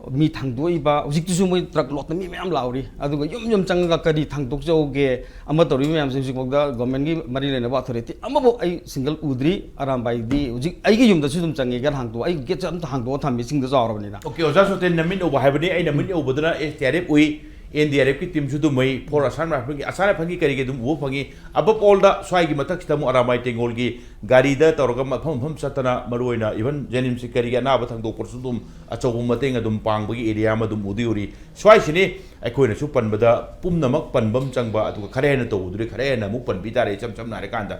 ꯃꯤ ꯊꯥꯡꯗꯣꯛꯏꯕ, ꯍꯧꯖꯤꯛꯇꯁꯨ ꯃꯣꯏ ꯇ꯭ꯔꯛ ꯂꯣꯠꯇ ꯃꯤ ꯃꯌꯥꯝ ꯂꯥꯛꯍꯧꯔꯤ, ꯑꯗꯨꯒ ꯌꯨꯝ ꯌꯨꯝ ꯆꯪꯉꯒ ꯀꯔꯤ ꯊꯥꯡꯗꯣꯛꯆꯍꯧꯒꯦ, ꯑꯃ ꯇꯧꯔꯤꯕ ꯃꯌꯥꯝꯁꯦ ꯍꯧꯖꯤꯛꯐꯥꯎꯗ ꯒꯣꯔꯃꯦꯟꯒꯤ ꯃꯔꯤ ꯂꯩꯅꯕ ꯑꯣꯊꯣꯔꯤꯇꯤ ꯑꯃꯐꯥꯎ ꯑꯩ ꯁꯤꯡꯒꯜ ꯎꯗ꯭ꯔꯤ꯫ ꯑꯔꯥꯝꯕꯥꯏꯗꯤ ꯍꯧꯖꯤꯛ ꯑꯩꯒꯤ ꯌꯨꯝꯗꯁꯨ ꯑꯗꯨꯝ ꯆꯪꯉꯦ, ꯒꯦꯠ ꯍꯥꯡꯗꯣꯛꯑꯣ, ꯑꯩ ꯒꯦꯠꯁꯦ ꯑꯝꯇ ꯍꯥꯡꯗꯣꯛꯑ ꯊꯝꯃꯤ, ꯏꯁꯤꯡꯗ ꯆꯥꯎꯔꯕꯅꯤꯅ꯫ ꯑꯣꯀꯦ, ꯑꯣꯖꯥ ꯁꯣꯇꯦꯟꯅ ꯃꯤꯠ ꯎꯕ ꯍꯥꯏꯕꯅꯤ, ꯑꯩꯅ ꯃꯤꯠ ꯎꯕꯗꯨꯅ ꯑꯦꯁ ꯗꯤ ꯑꯥꯔ ꯑꯦꯐ ꯎꯏ, ꯑꯦꯟ ꯗꯤ ꯑꯥꯔ ꯑꯦꯐꯀꯤ ꯇꯤꯝꯁꯨ ꯑꯗꯨꯝ ꯎꯏ, ꯐꯣꯔ ꯑꯁꯥꯝ ꯔꯥꯏꯐꯜꯒꯤ, ꯑꯁꯥꯝ ꯔꯥꯏꯐꯜꯒꯤ ꯀꯔꯤꯒꯤ ꯑꯗꯨꯝ ꯎꯕ ꯐꯪꯉꯤ꯫ ꯑꯕꯞ ꯑꯣꯜꯗ ꯁ꯭ꯋꯥꯏꯒꯤ ꯃꯊꯛꯁꯤꯗ ꯑꯃꯨꯛ ꯑꯔꯥꯝꯕꯥꯏ ꯇꯦꯡꯒꯣꯜꯒꯤ ꯒꯥꯔꯤꯗ ꯇꯧꯔꯒ ꯃꯐꯝ ꯃꯐꯝ ꯆꯠꯇꯅ, ꯃꯔꯨꯑꯣꯏꯅ ꯏꯚꯟ ꯖꯦꯅꯤꯝꯁꯀꯤ ꯀꯔꯤꯒꯤ ꯑꯅꯥꯕ ꯊꯥꯡꯗꯣꯛꯄꯗꯁꯨ ꯑꯗꯨꯝ ꯑꯆꯧꯕ ꯃꯇꯦꯡ ꯑꯗꯨꯝ ꯄꯥꯡꯕꯒꯤ ꯑꯦꯔꯤꯌꯥ ꯑꯃ ꯑꯗꯨꯝ ꯎꯗꯤ ꯎꯔꯤ꯫ ꯁ꯭ꯋꯥꯏꯁꯤꯅꯤ ꯑꯩꯈꯣꯏꯅꯁꯨ ꯄꯟꯕꯗ ꯄꯨꯝꯅꯃꯛ ꯄꯟꯕ ꯑꯃ ꯆꯪꯕ, ꯑꯗꯨꯒ ꯈꯔ ꯍꯦꯟꯅ ꯇꯧꯕꯗꯨꯗꯤ ꯈꯔ ꯍꯦꯟꯅ ꯑꯃꯨꯛ ꯄꯟꯕꯤ ꯇꯥꯔꯦ, ꯏꯆꯝ ꯆꯝꯅ ꯍꯥꯏꯔꯀꯥꯟꯗ꯫